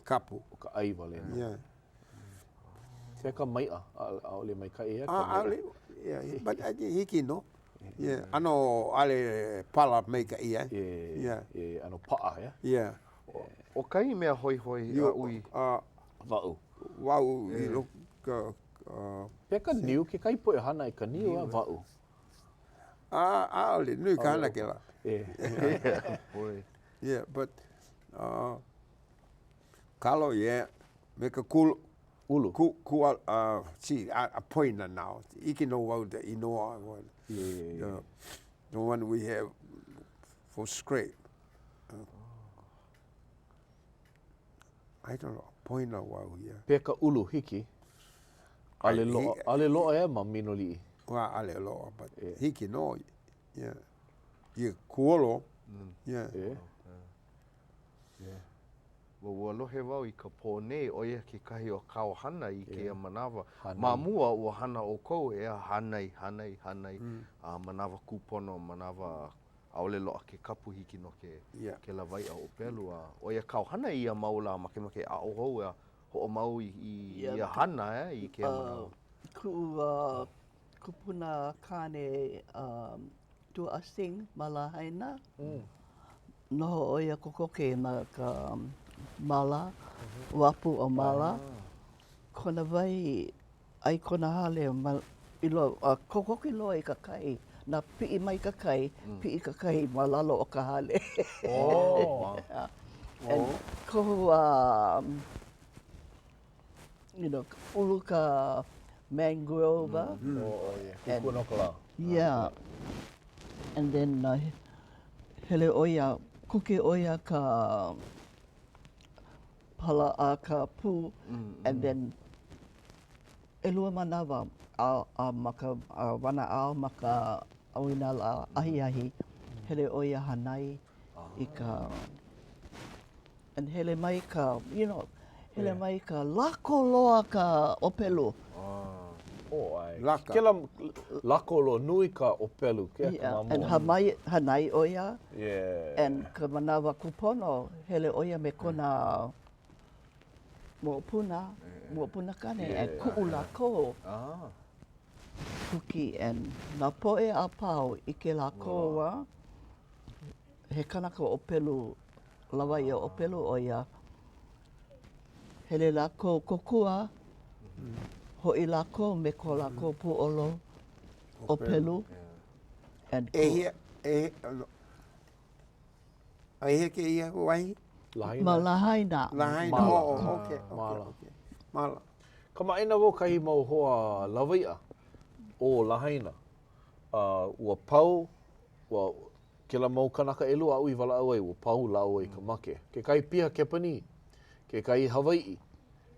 Kapu. ʻO ka ʻai wale nō. Yeah. Pehea ka maiʻa? ʻAʻole maikaʻi, eh, ka maiʻa? ʻAʻole. Yeah, but hiki nō. Yeah, ʻano ʻaʻole pala maikaʻi, eh? Yeah. Yeah. Yeah, ʻano paʻa, eh? Yeah. ʻO kahi mea hoihoi aʻu i. Waʻu. Waʻu i loko ka. Pehea ka niu, kekahi poʻe hana i ka niu, a waʻu. A, ʻaʻole, nui ka hana kēlā. Boy. Yeah, but uh, kalo, yeah, me ka kulu. Ulu. Ku, ku, uh, see, I, I poina now. ʻIke nō wau the inoa. Yeah, yeah, yeah. The, the one we have for scrape. Uh, I don't know, poina wau, yeah. Pehea ka ulu hiki? ʻAʻole loaʻa, ʻaʻole loaʻa ea ma Miloliʻi. Ua ʻaʻole loaʻa, but hiki nō, yeah. I kuolo, yeah. Yeah. Yeah. Ua, ua lohe wau i ka pō nei, ʻo ia kekahi o kāu hana i kēia manawa. Ma mua, ua hana ʻoukou, ʻeā, hānai, hānai, hānai, a manawa kūpono, manawa ʻaʻole loaʻa ke kapu hiki nō ke, ke lawaiʻa ʻōpelu, a ʻo ia kāu hana i ia mau lā, makemake e aʻo hou a hoʻomau i ia hana i kēia manawa. Kuʻu kupuna kāne Tuaʻa Sing ma Lahaina, noho ʻo ia kokoke ma ka māla, uapu o Māla. Kona wahi ʻai kona hale ma, i loa, kokoke loa i ka kai. Nā piʻi mai ka kai, piʻi ka kai ma lalo o ka hale. Oh. And kohu um, you know, ulu ka mangrove. Mm. Oh, oh, yeah. And, Kukua no ka lā. Yeah. And then uh, hele ʻo ia, kuke ʻo ia ka pala a ka pū, and then ʻelua manawa a, a ma ka a wanaʻao ma ka ʻauinalā ahiahi, hele ʻo ia hānai i ka and hele mai ka, you know, hele mai ka lako loa ka ʻōpelu. Oh, ʻae. Laka. Kela lako loa, nui ka ʻōpelu, ke Yeah, ka and mamua. hamai, hānai ʻo ia. Yeah. And ka manawa kūpono, hele ʻo ia me kona moʻopuna, moʻopuna kane, and kuʻu lākou. Ah. Huki and nā poʻe a pau ʻike lākou a he kanaka ʻōpelu, lawaiʻa ʻōpelu ʻo ia. Hele lākou kōkua, hoʻi lākou me ko lākou pūʻolo ʻōpelu. And ʻEhia, ʻehia, ʻehia kēia wahi? Lahaina. Ma Lahaina. Lahaina, Māla. oh, okay, okay, Māla. okay. Māla. Kamaʻāina wau kahi mau hoa lawaiʻa o Lahaina. Uh, ua pau, ua, kēlā mau kanaka ʻelua aʻu i walaʻau ai, ua pau lāua i ka make. Kekahi piha Kepanī, kekahi Hawaiʻi.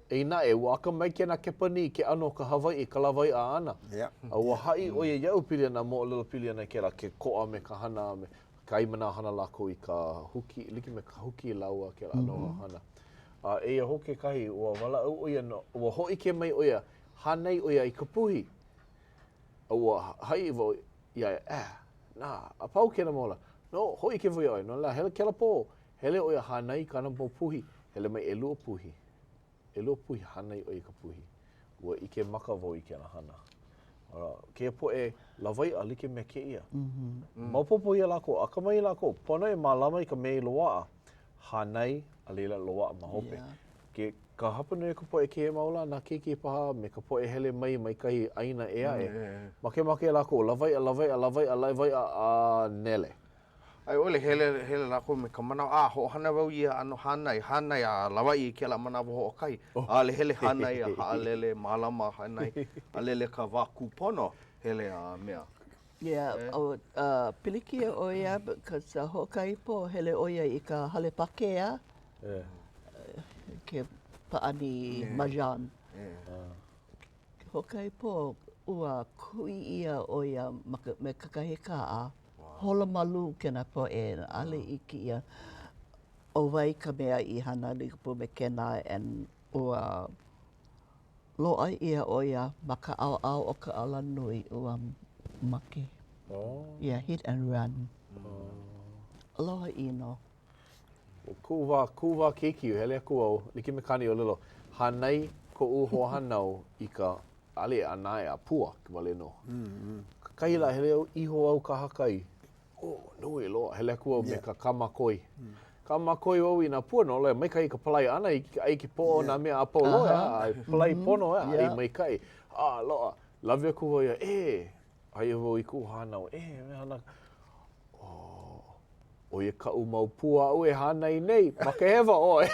Eia naʻe, ua akamai kēnā Kepanī ke ʻano o ka Hawaiʻi, ka lawaiʻa ʻana. Yeah. A ua haʻi ʻo ia iaʻu pili ana nā moʻolelo pili ana i kēlā, ke koʻa me ka hana, a me kahi manawa hana lākou i ka huki, like me ka huki lāua kēlā ʻano mm -hmm. hana. A eia hou kekahi, ua walaʻau ʻo ia, no, ua hōʻike mai ʻo ia, hānai ʻo ia i ka puhi. A ua haʻi wau iā ia, eh, nā, a pau kēlā mau lā. No, hōʻike wau iā ʻoe, no laila, hele kēlā pō, hele ʻo ia hānai i kāna mau puhi, hele mai ʻelua puhi. ʻElua puhi hānai ʻo ia i ka puhi. Ua ʻike maka wau i kēlā hana. A kēia poʻe lawaiʻa like me kēia. Maopopo iā lākou, akamai lākou, pono e mālama i ka mea i loaʻa, hānai, a laila loaʻa ma hope. Yeah. Ke, ka hapanui o ka poʻe kēia mau lā, nā keiki paha me ka poʻe hele mai mai kahi ʻāina ʻē aʻe, makemake lākou, lawaiʻa, lawaiʻa, lawaiʻa, lawaiʻa, a nele. A i ʻole, hele, hele lākou me ka manaʻo, a hoʻohana wau ia ʻano hānai, hānai a lawaiʻa i kēlā manawa hoʻokahi. ʻAʻole hele hānai a haʻalele, mālama hānai, a lele ka wā kūpono, hele a mea. Yeah, oh, uh, pilikia ʻo ia because uh, hoʻokahi pō hele ʻo ia i ka hale pākea Yeah. ke pāʻani mahjong. Hoʻokahi pō ua kuʻi ʻia ʻo ia ma ka, me kekahi kaʻa. Holo malū kēnā poʻe, ʻaʻole ʻike ʻia ʻo wai ka mea i hana like pū me kēnā and ua loaʻa ʻia ʻo ia ma ka ʻaoʻao o ka alanui, ua make. Oh. Yeah, hit and run. Aloha ʻino. ʻO kuʻu wā, kuʻu wā keiki, hele aku au, like me kāna i ʻōlelo, hānai koʻu hoahānau i ka, ʻaʻole e ʻanae a pua wale nō. Kahi lā, hele au, iho au kahakai, oh, nui loa, hele aku au me ka kāmākoi. Kāmākoi wau i nā pua, no laila, maikaʻi ka palai ʻana i ʻai ke poʻo o nā mea a pau loa, ʻeā, a palai pono, ʻeā, ʻai maikaʻi. A, loaʻa, lawe aku wau ia, ē, aia wau i kuʻu hānau, ē, mea hana, oh, ʻo ia kaʻu mau pua aʻu e hānai nei, makehewa ʻoe.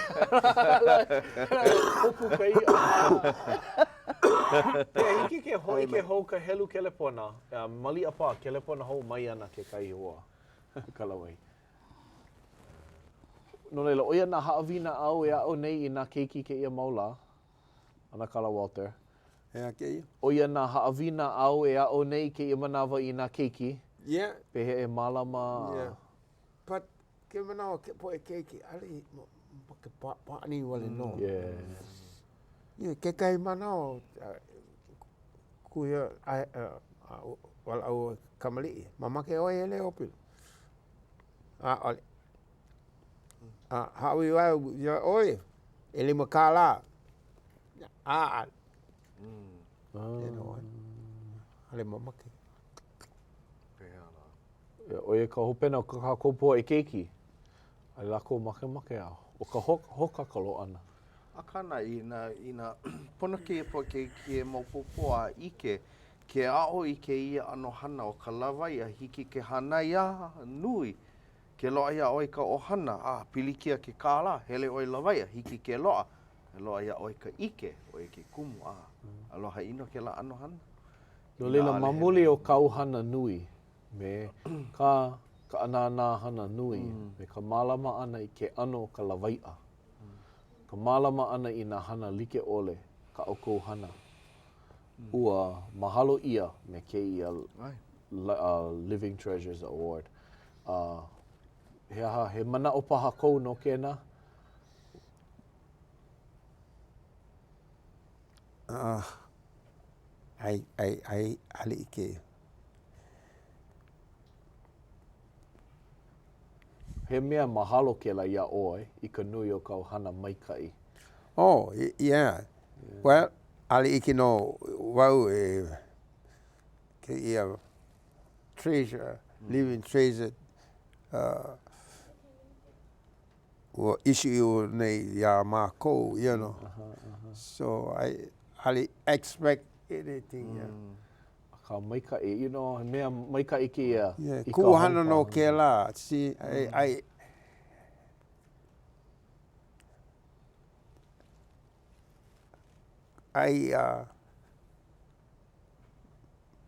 Hopu ka iʻa. Eia, hiki ke hōʻike hou ka helu kelepona, maliʻa paha, kelepona hou mai ana kekahi hoa Kalawai. No laila, ʻo ia nā haʻawina āu e aʻo nei i nā keiki kēia mau lā, ʻAnakala Walter. He aha kēia? ʻO ia nā haʻawina āu e aʻo nei kēia manawa i nā keiki. Yeah. Pehea e mālama. Yeah. But ke manaʻo ke poʻe keiki, ʻaʻole i ma ke pāʻani wale nō. Yeah. Yeah, kekahi manawa, kuhia, walaʻau kamaliʻi, mamake ʻoe e hele ʻōpelu? ʻAʻole. A hāʻawi wau iā ʻoe, ʻelima kālā. ʻAʻole. ʻAʻole mamake. ʻO ia ka hopena o kā kākou poʻe keiki. ʻAʻole lākou makemake a ʻo ka hoka ka loaʻa ʻana. Akā naʻe, inā, inā pono kēia poʻe keiki e maopopo a ʻike. Ke aʻo i kēia ʻano hana o ka lawaiʻa, hiki ke hānai a nui, ke loaʻa iā ʻoe ka ʻohana, a pilikia ke kālā, hele ʻoe lawaiʻa, hiki ke loaʻa, e loaʻa iā ʻoe ka ʻike, ʻo ia ke kumu, a aloha ʻino kēlā ʻano hana. No laila, ma muli o kāu hana nui me ka kaʻanānā hana nui, me ka mālama ʻana i ke ʻano o ka lawaiʻa, ka mālama ʻana i nā hana like ʻole, kā ʻoukou hana, ua mahalo ʻia me kēia Living Treasures Award. A he aha, he manaʻo paha kou no kēnā? Uh, I, I, I, ʻaʻole ʻike. He mea mahalo kēlā iā ʻoe i ka nui o kāu hana maikaʻi. Oh, yeah. Well, ʻaʻole ʻike nō wau e kēia treasure, living treasure, uh, ua issue nei iā mākou, you know. So, I, ʻaʻole expect anything, yeah. Akā maikaʻi, you know, he mea maikaʻi kēia yeah. i ka Kuʻu hana nō kēlā, see, I, I, I, uh,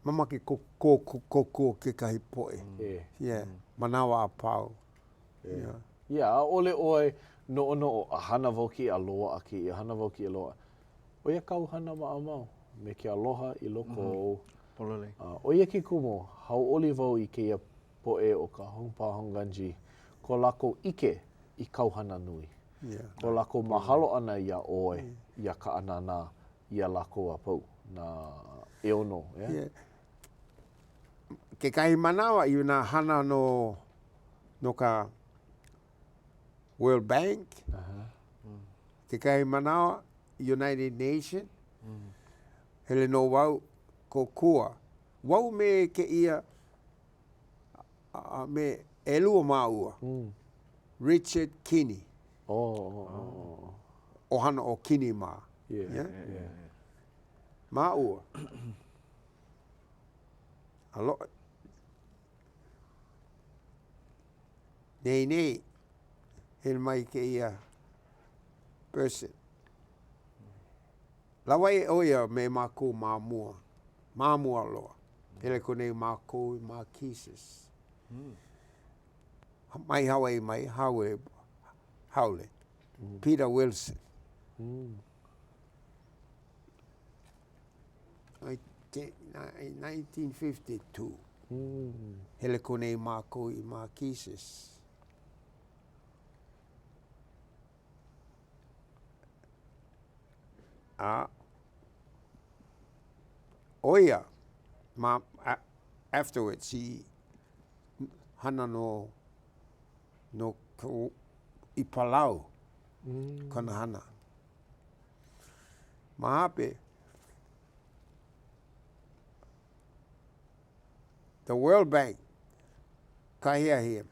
mamake kōkua kekahi poʻe, yeah. yeah, manawa a pau. Yeah. Yeah, ʻaʻole ʻoe noʻonoʻo, a hana wau kēia a loaʻa kēia, hana wau kēia loaʻa. ʻO ia kāu hana maʻamau me ke aloha i loko mm -hmm. ou. Pololei. Uh, ʻo ia ke kumu, hauʻoli wau i kēia poʻe o ka Honpa Hongwanji, ko lākou ʻike i kāu hana nui. Yeah. Ko lākou mahalo ʻana iā ʻoe, yeah. iā Kaʻanānā, iā lākou a pau, nā ʻeono. Yeah? Yeah. Kekahi manawa i nā hana no, no ka World Bank, uh -huh. kekahi manawa United Nation, hele nō wau kōkua. Wau me kēia a me ʻelua māua, mm. Richard Kinney. Oh, oh, oh, oh. ʻOhana o Kinney mā. Yeah, yeah? yeah. Māua. Alo, nei nei, hele mai kēia person. Lawaiʻa ʻo ia me mākou ma mua, ma mua loa. Hele aku nei mākou i Marquesas. Mm. Mai Hawaii mai, haole, haole. Mm. Peter Wilson. Mm. I 1952. Mm. Hele aku nei mākou i Marquesas. A ʻo ia, ma, afterwards, he hana no, no i Palau, mm. kona hana. Ma hope, the World Bank, kāhea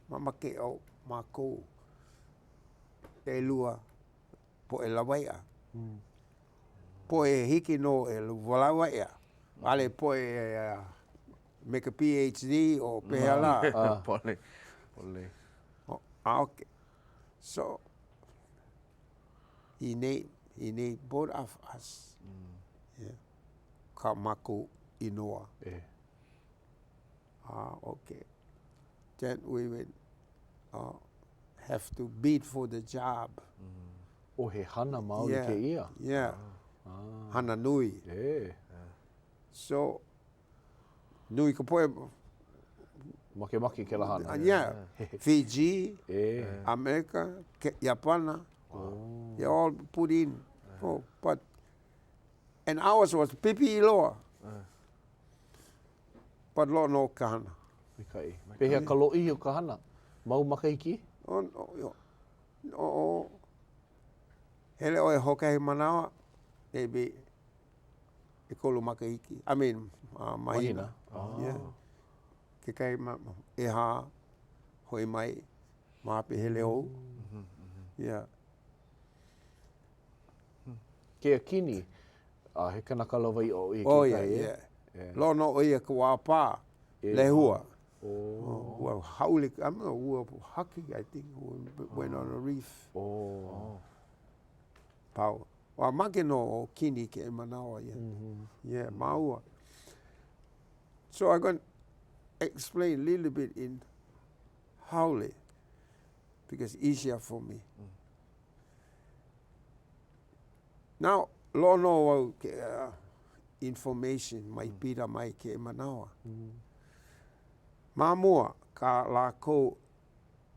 mamake ʻo mākou ʻelua poʻe lawaiʻa. Poʻe hiki nō e lawaiʻa, ʻaʻole poʻe me ka PhD o pehea lā. Pole, pole. A okay. So, he name, he name both of us. Yeah. Kā mākou inoa. Yeah. Ah, okay. Then we would uh, have to bid for the job. Mm. Oh, he hana maoli yeah. kēia. Yeah. Ah. Hana nui. Yeah. So, nui ka poʻe Makemake kēlā hana. Uh, yeah. Fiji, yeah. Amerika, Japana. Oh. They all put in. Oh, but, and ours was pipiʻi loa. Uh. But loaʻa nō ka hana. Maikaʻi. Pehea ka lōʻihi o ka hana? Mau makahiki? Oh, oh, oh, hele ʻoe hoʻokahi manawa, maybe ʻekolu makahiki, I mean, uh, mahina. Mahina. Ah. Yeah. Kekahi ma, ʻehā, hoʻi mai, ma hope hele hou. Mm -hmm. Yeah. Keakini. A he kanaka lawaiʻa ʻo ia Oh, kekahi, yeah, eh? yeah. Yeah. Loa nō ʻo ia ka waʻapā, lehua. Oh. Ua hāʻule, I don't know, ua haki, I think, went on a reef. Oh. Pau. Ua make nō ʻo Kini kēia manawa ia. Yeah, māua. So I'm going to explain a little bit in Haole because easier for me. Now, loa nō wau ke uh, information mai pila mai kēia manawa. Ma mua ka lākou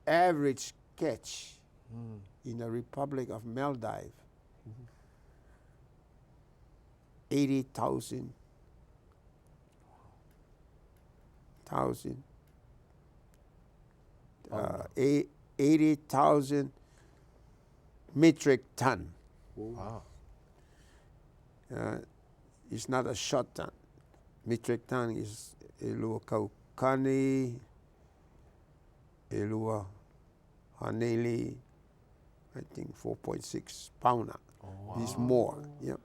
average catch in the Republic of Maldives, 80,000 thousand, uh, 80,000 metric ton. Wow. Uh, it's not a short ton. Metric ton is ʻelua kaukani, ʻelua haneli, I think 4.6 pauna. Oh, wow. It's more. Yep.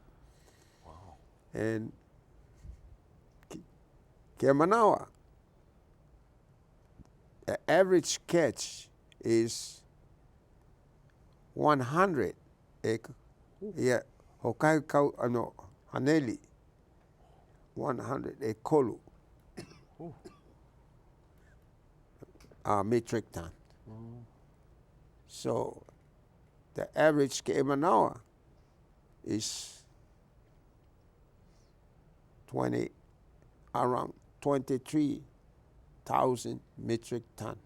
Wow. And kēia manawa, the average catch is 100 e, yeah, hoʻokahi kau, no, haneli, 100 ʻekolu uh, metric ton. So the average kēia manawa is 20, around 23,000 metric ton.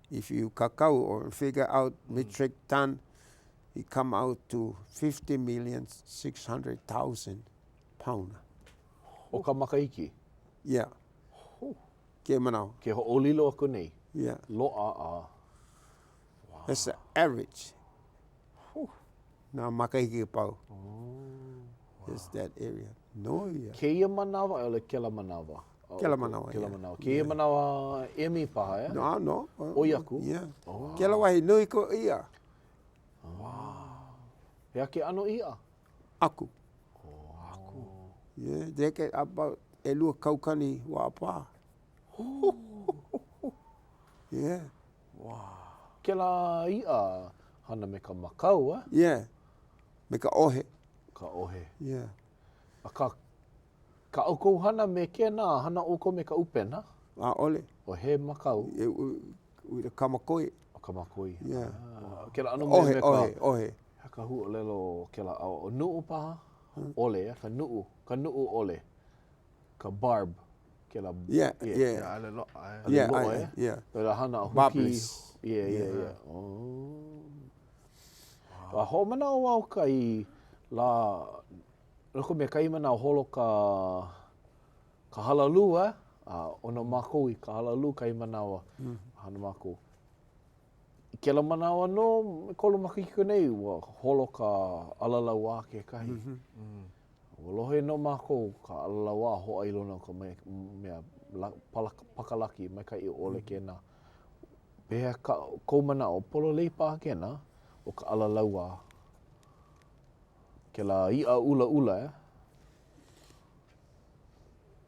If you kakau or figure out metric ton, it come out to 50,600,000 pound. ʻO ka makahiki? Yeah. Kēia manawa. Ke hoʻolilo aku nei. Yeah. Loaʻa a. Wow. That's the average. Nā makahiki a pau. Oh. It's that area. No ia. Kēia manawa a i ʻole kēlā manawa? Kēlā manawa, Kēlā yeah. manawa. Kēia manawa emi paha, ʻeā? No, no. ʻOi aku? Yeah. Oh. Kēlā wahi nui ka iʻa. Wow. He aha ke ʻano iʻa? ʻAku. Oh, ʻaku. Yeah, they get about 2,000 waʻapā. Yeah. Wow. Kēlā iʻa hana me ka makau, a? Yeah. Me ka ʻohe. Ka ʻohe. Yeah. Akā, kā ʻoukou hana me kēnā, hana ʻoukou me ka ʻupena? ʻAʻole. ʻO he makau. E, with the kamakoi. ʻO kamakoi. Yeah. Ah, kēlā ʻano mea ʻOhe, me ka... ʻohe, ʻohe. He aha ka huaʻōlelo o kēlā ʻo nuʻu paha? ʻOle, ka nuʻu, ka nuʻu ʻole. Ka barb. Kēlā... Yeah, yeah. ʻAʻole loaʻa, e. ʻAʻole Yeah, loaʻa, e? yeah. Laila hana a huki. Barbless. Yeah, yeah, yeah. Oh. A hoʻomanaʻo wau kai lā, no ka mea, kahi manawa holo ka, ka halalū, a? A ʻono mākou i ka halalū kahi manawa, hana mākou. I kēlā manawa nō, ʻekolu makahiki aku nei, ua holo ka ʻalalauā kekahi. Ua lohe nō mākou ka ʻalalauā hōʻailona o ka mea pakalaki maikaʻi ʻole kēnā. Pehea ka, kou manaʻo, pololei paha kēnā ʻo ka ʻalalauā? Kēlā iʻa ʻulaʻula, ʻeā?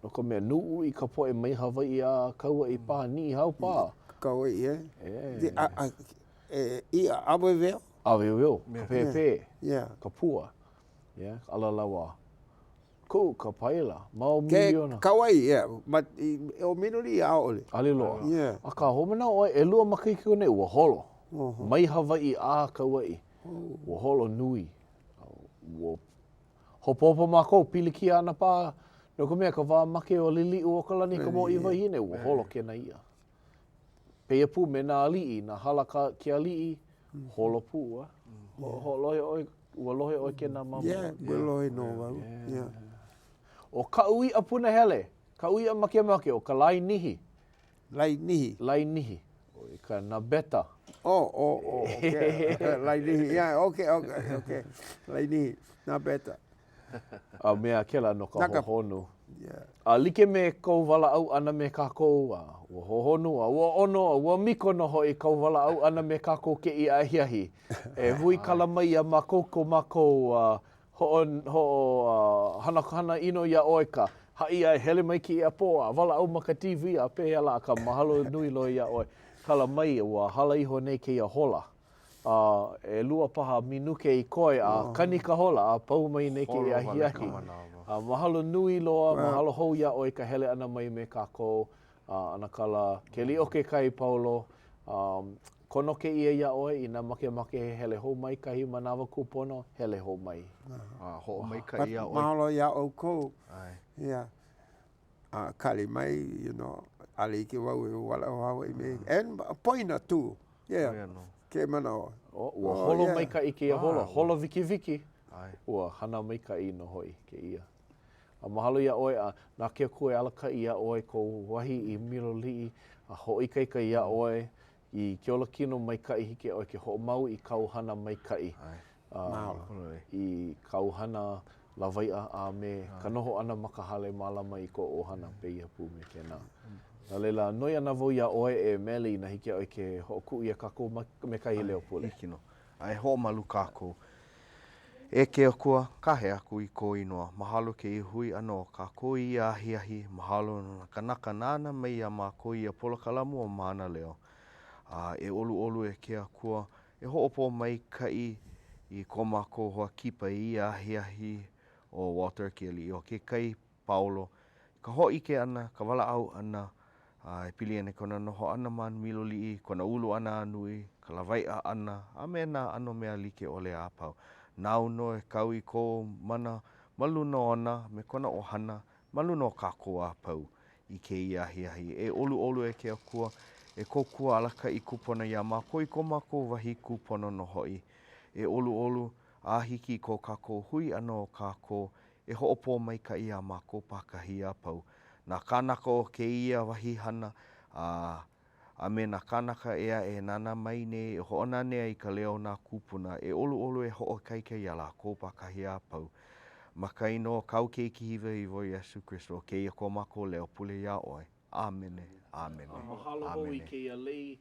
No ka mea, nuʻu i ka poʻe mai Hawaiʻi a Kauaʻi paha, Niʻihau paha. Kauaʻi, ʻe. ʻE. A, a, e, iʻa ʻāweweo. ʻĀweweo, ka pēpē, Yeah. ka pua. Yeah, ka ʻalalauā. Kuʻu ka paila, mau Ke miliona. Kauaʻi, yeah, but i, ʻo Miloliʻi, ʻaʻole. ʻAʻole loa. Yeah. Akā, hoʻomanaʻo ʻoe, ʻelua makahiki aku nei, ua holo. Mai Hawaiʻi a Kauaʻi. Ua holo nui. Ua hopohopo mākou, pilikia ana paha, no ka mea, ka wā make o Liliʻuokalani ka mōʻī wahine, ua holo kēnā iʻa. Pēia pū me nā aliʻi, nā hala ka, ke aliʻi, holo pū, a? Hoʻolohe ʻoe, ua lohe ʻoe kēnā ma mua? Yeah, ua lohe nō wau, yeah. ʻO kaʻu iʻa punahele, kaʻu iʻa makemake, ʻo ka lainihi. Lainihi. Lainihi. ʻO ka nabeta. Oh, oh, oh, okay. Lainihi, yeah, okay, okay, okay. Lainihi, nabeta. A mea kēlā no ka hohonu. A like me kou walaʻau ʻana me kākou, a ua hohonu, a ua ʻono, a ua miko nō hoʻi kou walaʻau ʻana me kākou kēia ahiahi. E huikala mai iā mākou ko mākou. Hoʻo, hoʻo, hana, hana ʻino iā ʻoe ka haʻi a e hele mai kēia pō a walaʻau ma ka TV a pehea lā akā mahalo nui loa iā ʻoe. Kala mai, ua hala iho nei kēia hola. A ʻelua paha minuke i koe a kani ka hola a pau mai nei kēia ahiahi. A mahalo nui loa, mahalo hou iā ʻoe i ka hele ʻana mai me kākou. A ʻAnakala Keliʻokekai Paulo, kono kēia iā ʻoe inā makemake e hele hou mai kahi manawa kūpono, hele hou mai. A hoʻomaikaʻi iā ʻoe. Mahalo iā ʻoukou. Yeah. A kali mai, you know, ʻaʻole ʻike wau e walaʻau Hawaiʻi me. And poina too. Yeah. Ke manawa. Oh, ua holo maikaʻi kēia holo, holo wikiwiki. Ua hana maikaʻi nō hoʻi kēia. A mahalo iā ʻoe, a na ke Akua e alakaʻi iā ʻoe kou wahi i Miloliʻi, a hoʻoikaika iā ʻoe i ke olakino maikaʻi hiki iā ʻoe ke hoʻomau i kāu hana maikaʻi, a i kāu hana lawaiʻa a me ka noho ʻana ma ka hale mālama i kou ʻohana pēia pū me kēnā. No laila, noi ana wau iā ʻoe e Mele inā hiki iā ʻoe ke hoʻokuʻu iā kākou me kahi leo pule. Hiki nō. A e hoʻomalu kākou. E ke Akua, kāhea aku i kō inoa. Mahalo kēia hui ʻana o kākou i ia ahiahi, mahalo no nā kanaka nāna mai iā mākou i ia polokalamu o Mānaleo. A e ʻoluʻolu e ke Akua, e hoʻopōmaikaʻi i ko mākou hoa kipa i ia ahiahi ʻo Walter Kealiʻiokekai Paulo, i ka hōʻike ʻana, ka walaʻau ʻana, a e pili ana i kona noho ʻana ma Miloliʻi, kona ulu ʻana a nui, ka lawaiʻa ʻana, a me nā ʻano mea like ʻole a pau. Nāu nō e kau i kou mana ma luna ona me kona ʻohana, ma luna o kākou a pau i kēia ahiahi. E ʻoluʻolu e ke Akua, e kōkua alakaʻi kūpono iā mākou i ko mākou wahi kūpono nō hoʻi. E ʻoluʻolu, a hiki i ko kākou hui ʻana o kākou e hoʻopōmaikaʻi iā mākou pākahi a pau, nā kānaka o kēia wahi hana, a, a me nā kānaka ʻē aʻe e nānā mai nei e hoʻonanea i ka leo o nā kūpuna, e ʻoluʻolu e hoʻoikaika iā lākou pākahi a pau. Ma ka inoa o kāu Keiki hiwahiwa ʻo Iesū Kristo, kēia ko mākou leo pule iā ʻoe. ʻĀmene. ʻĀmene. A mahalo hou i ʻĀmene. kēia lei.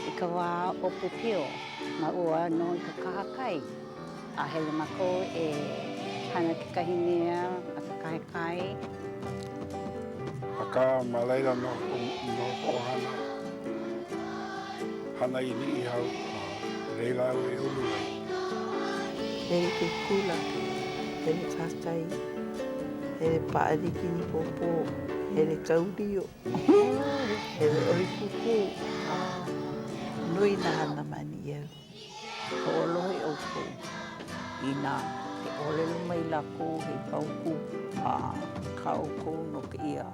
I ka wā ʻōpiopio, māua noho i ka kahakai, a hele mākou e hana kekahi mea ma ka kahakai. Akā, ma laila nō koʻu ʻohana hana i Niʻihau, a laila au e ulu ai. Hele ke kula, hele kahakai, hele pāʻani kinipōpō, hele kau lio, hele ʻohi pūpū. Nui nā hana ma Niʻihau. Hoʻolohe ʻoukou inā e ʻōlelo mai lākou he paukū a kā ʻoukou no kēia.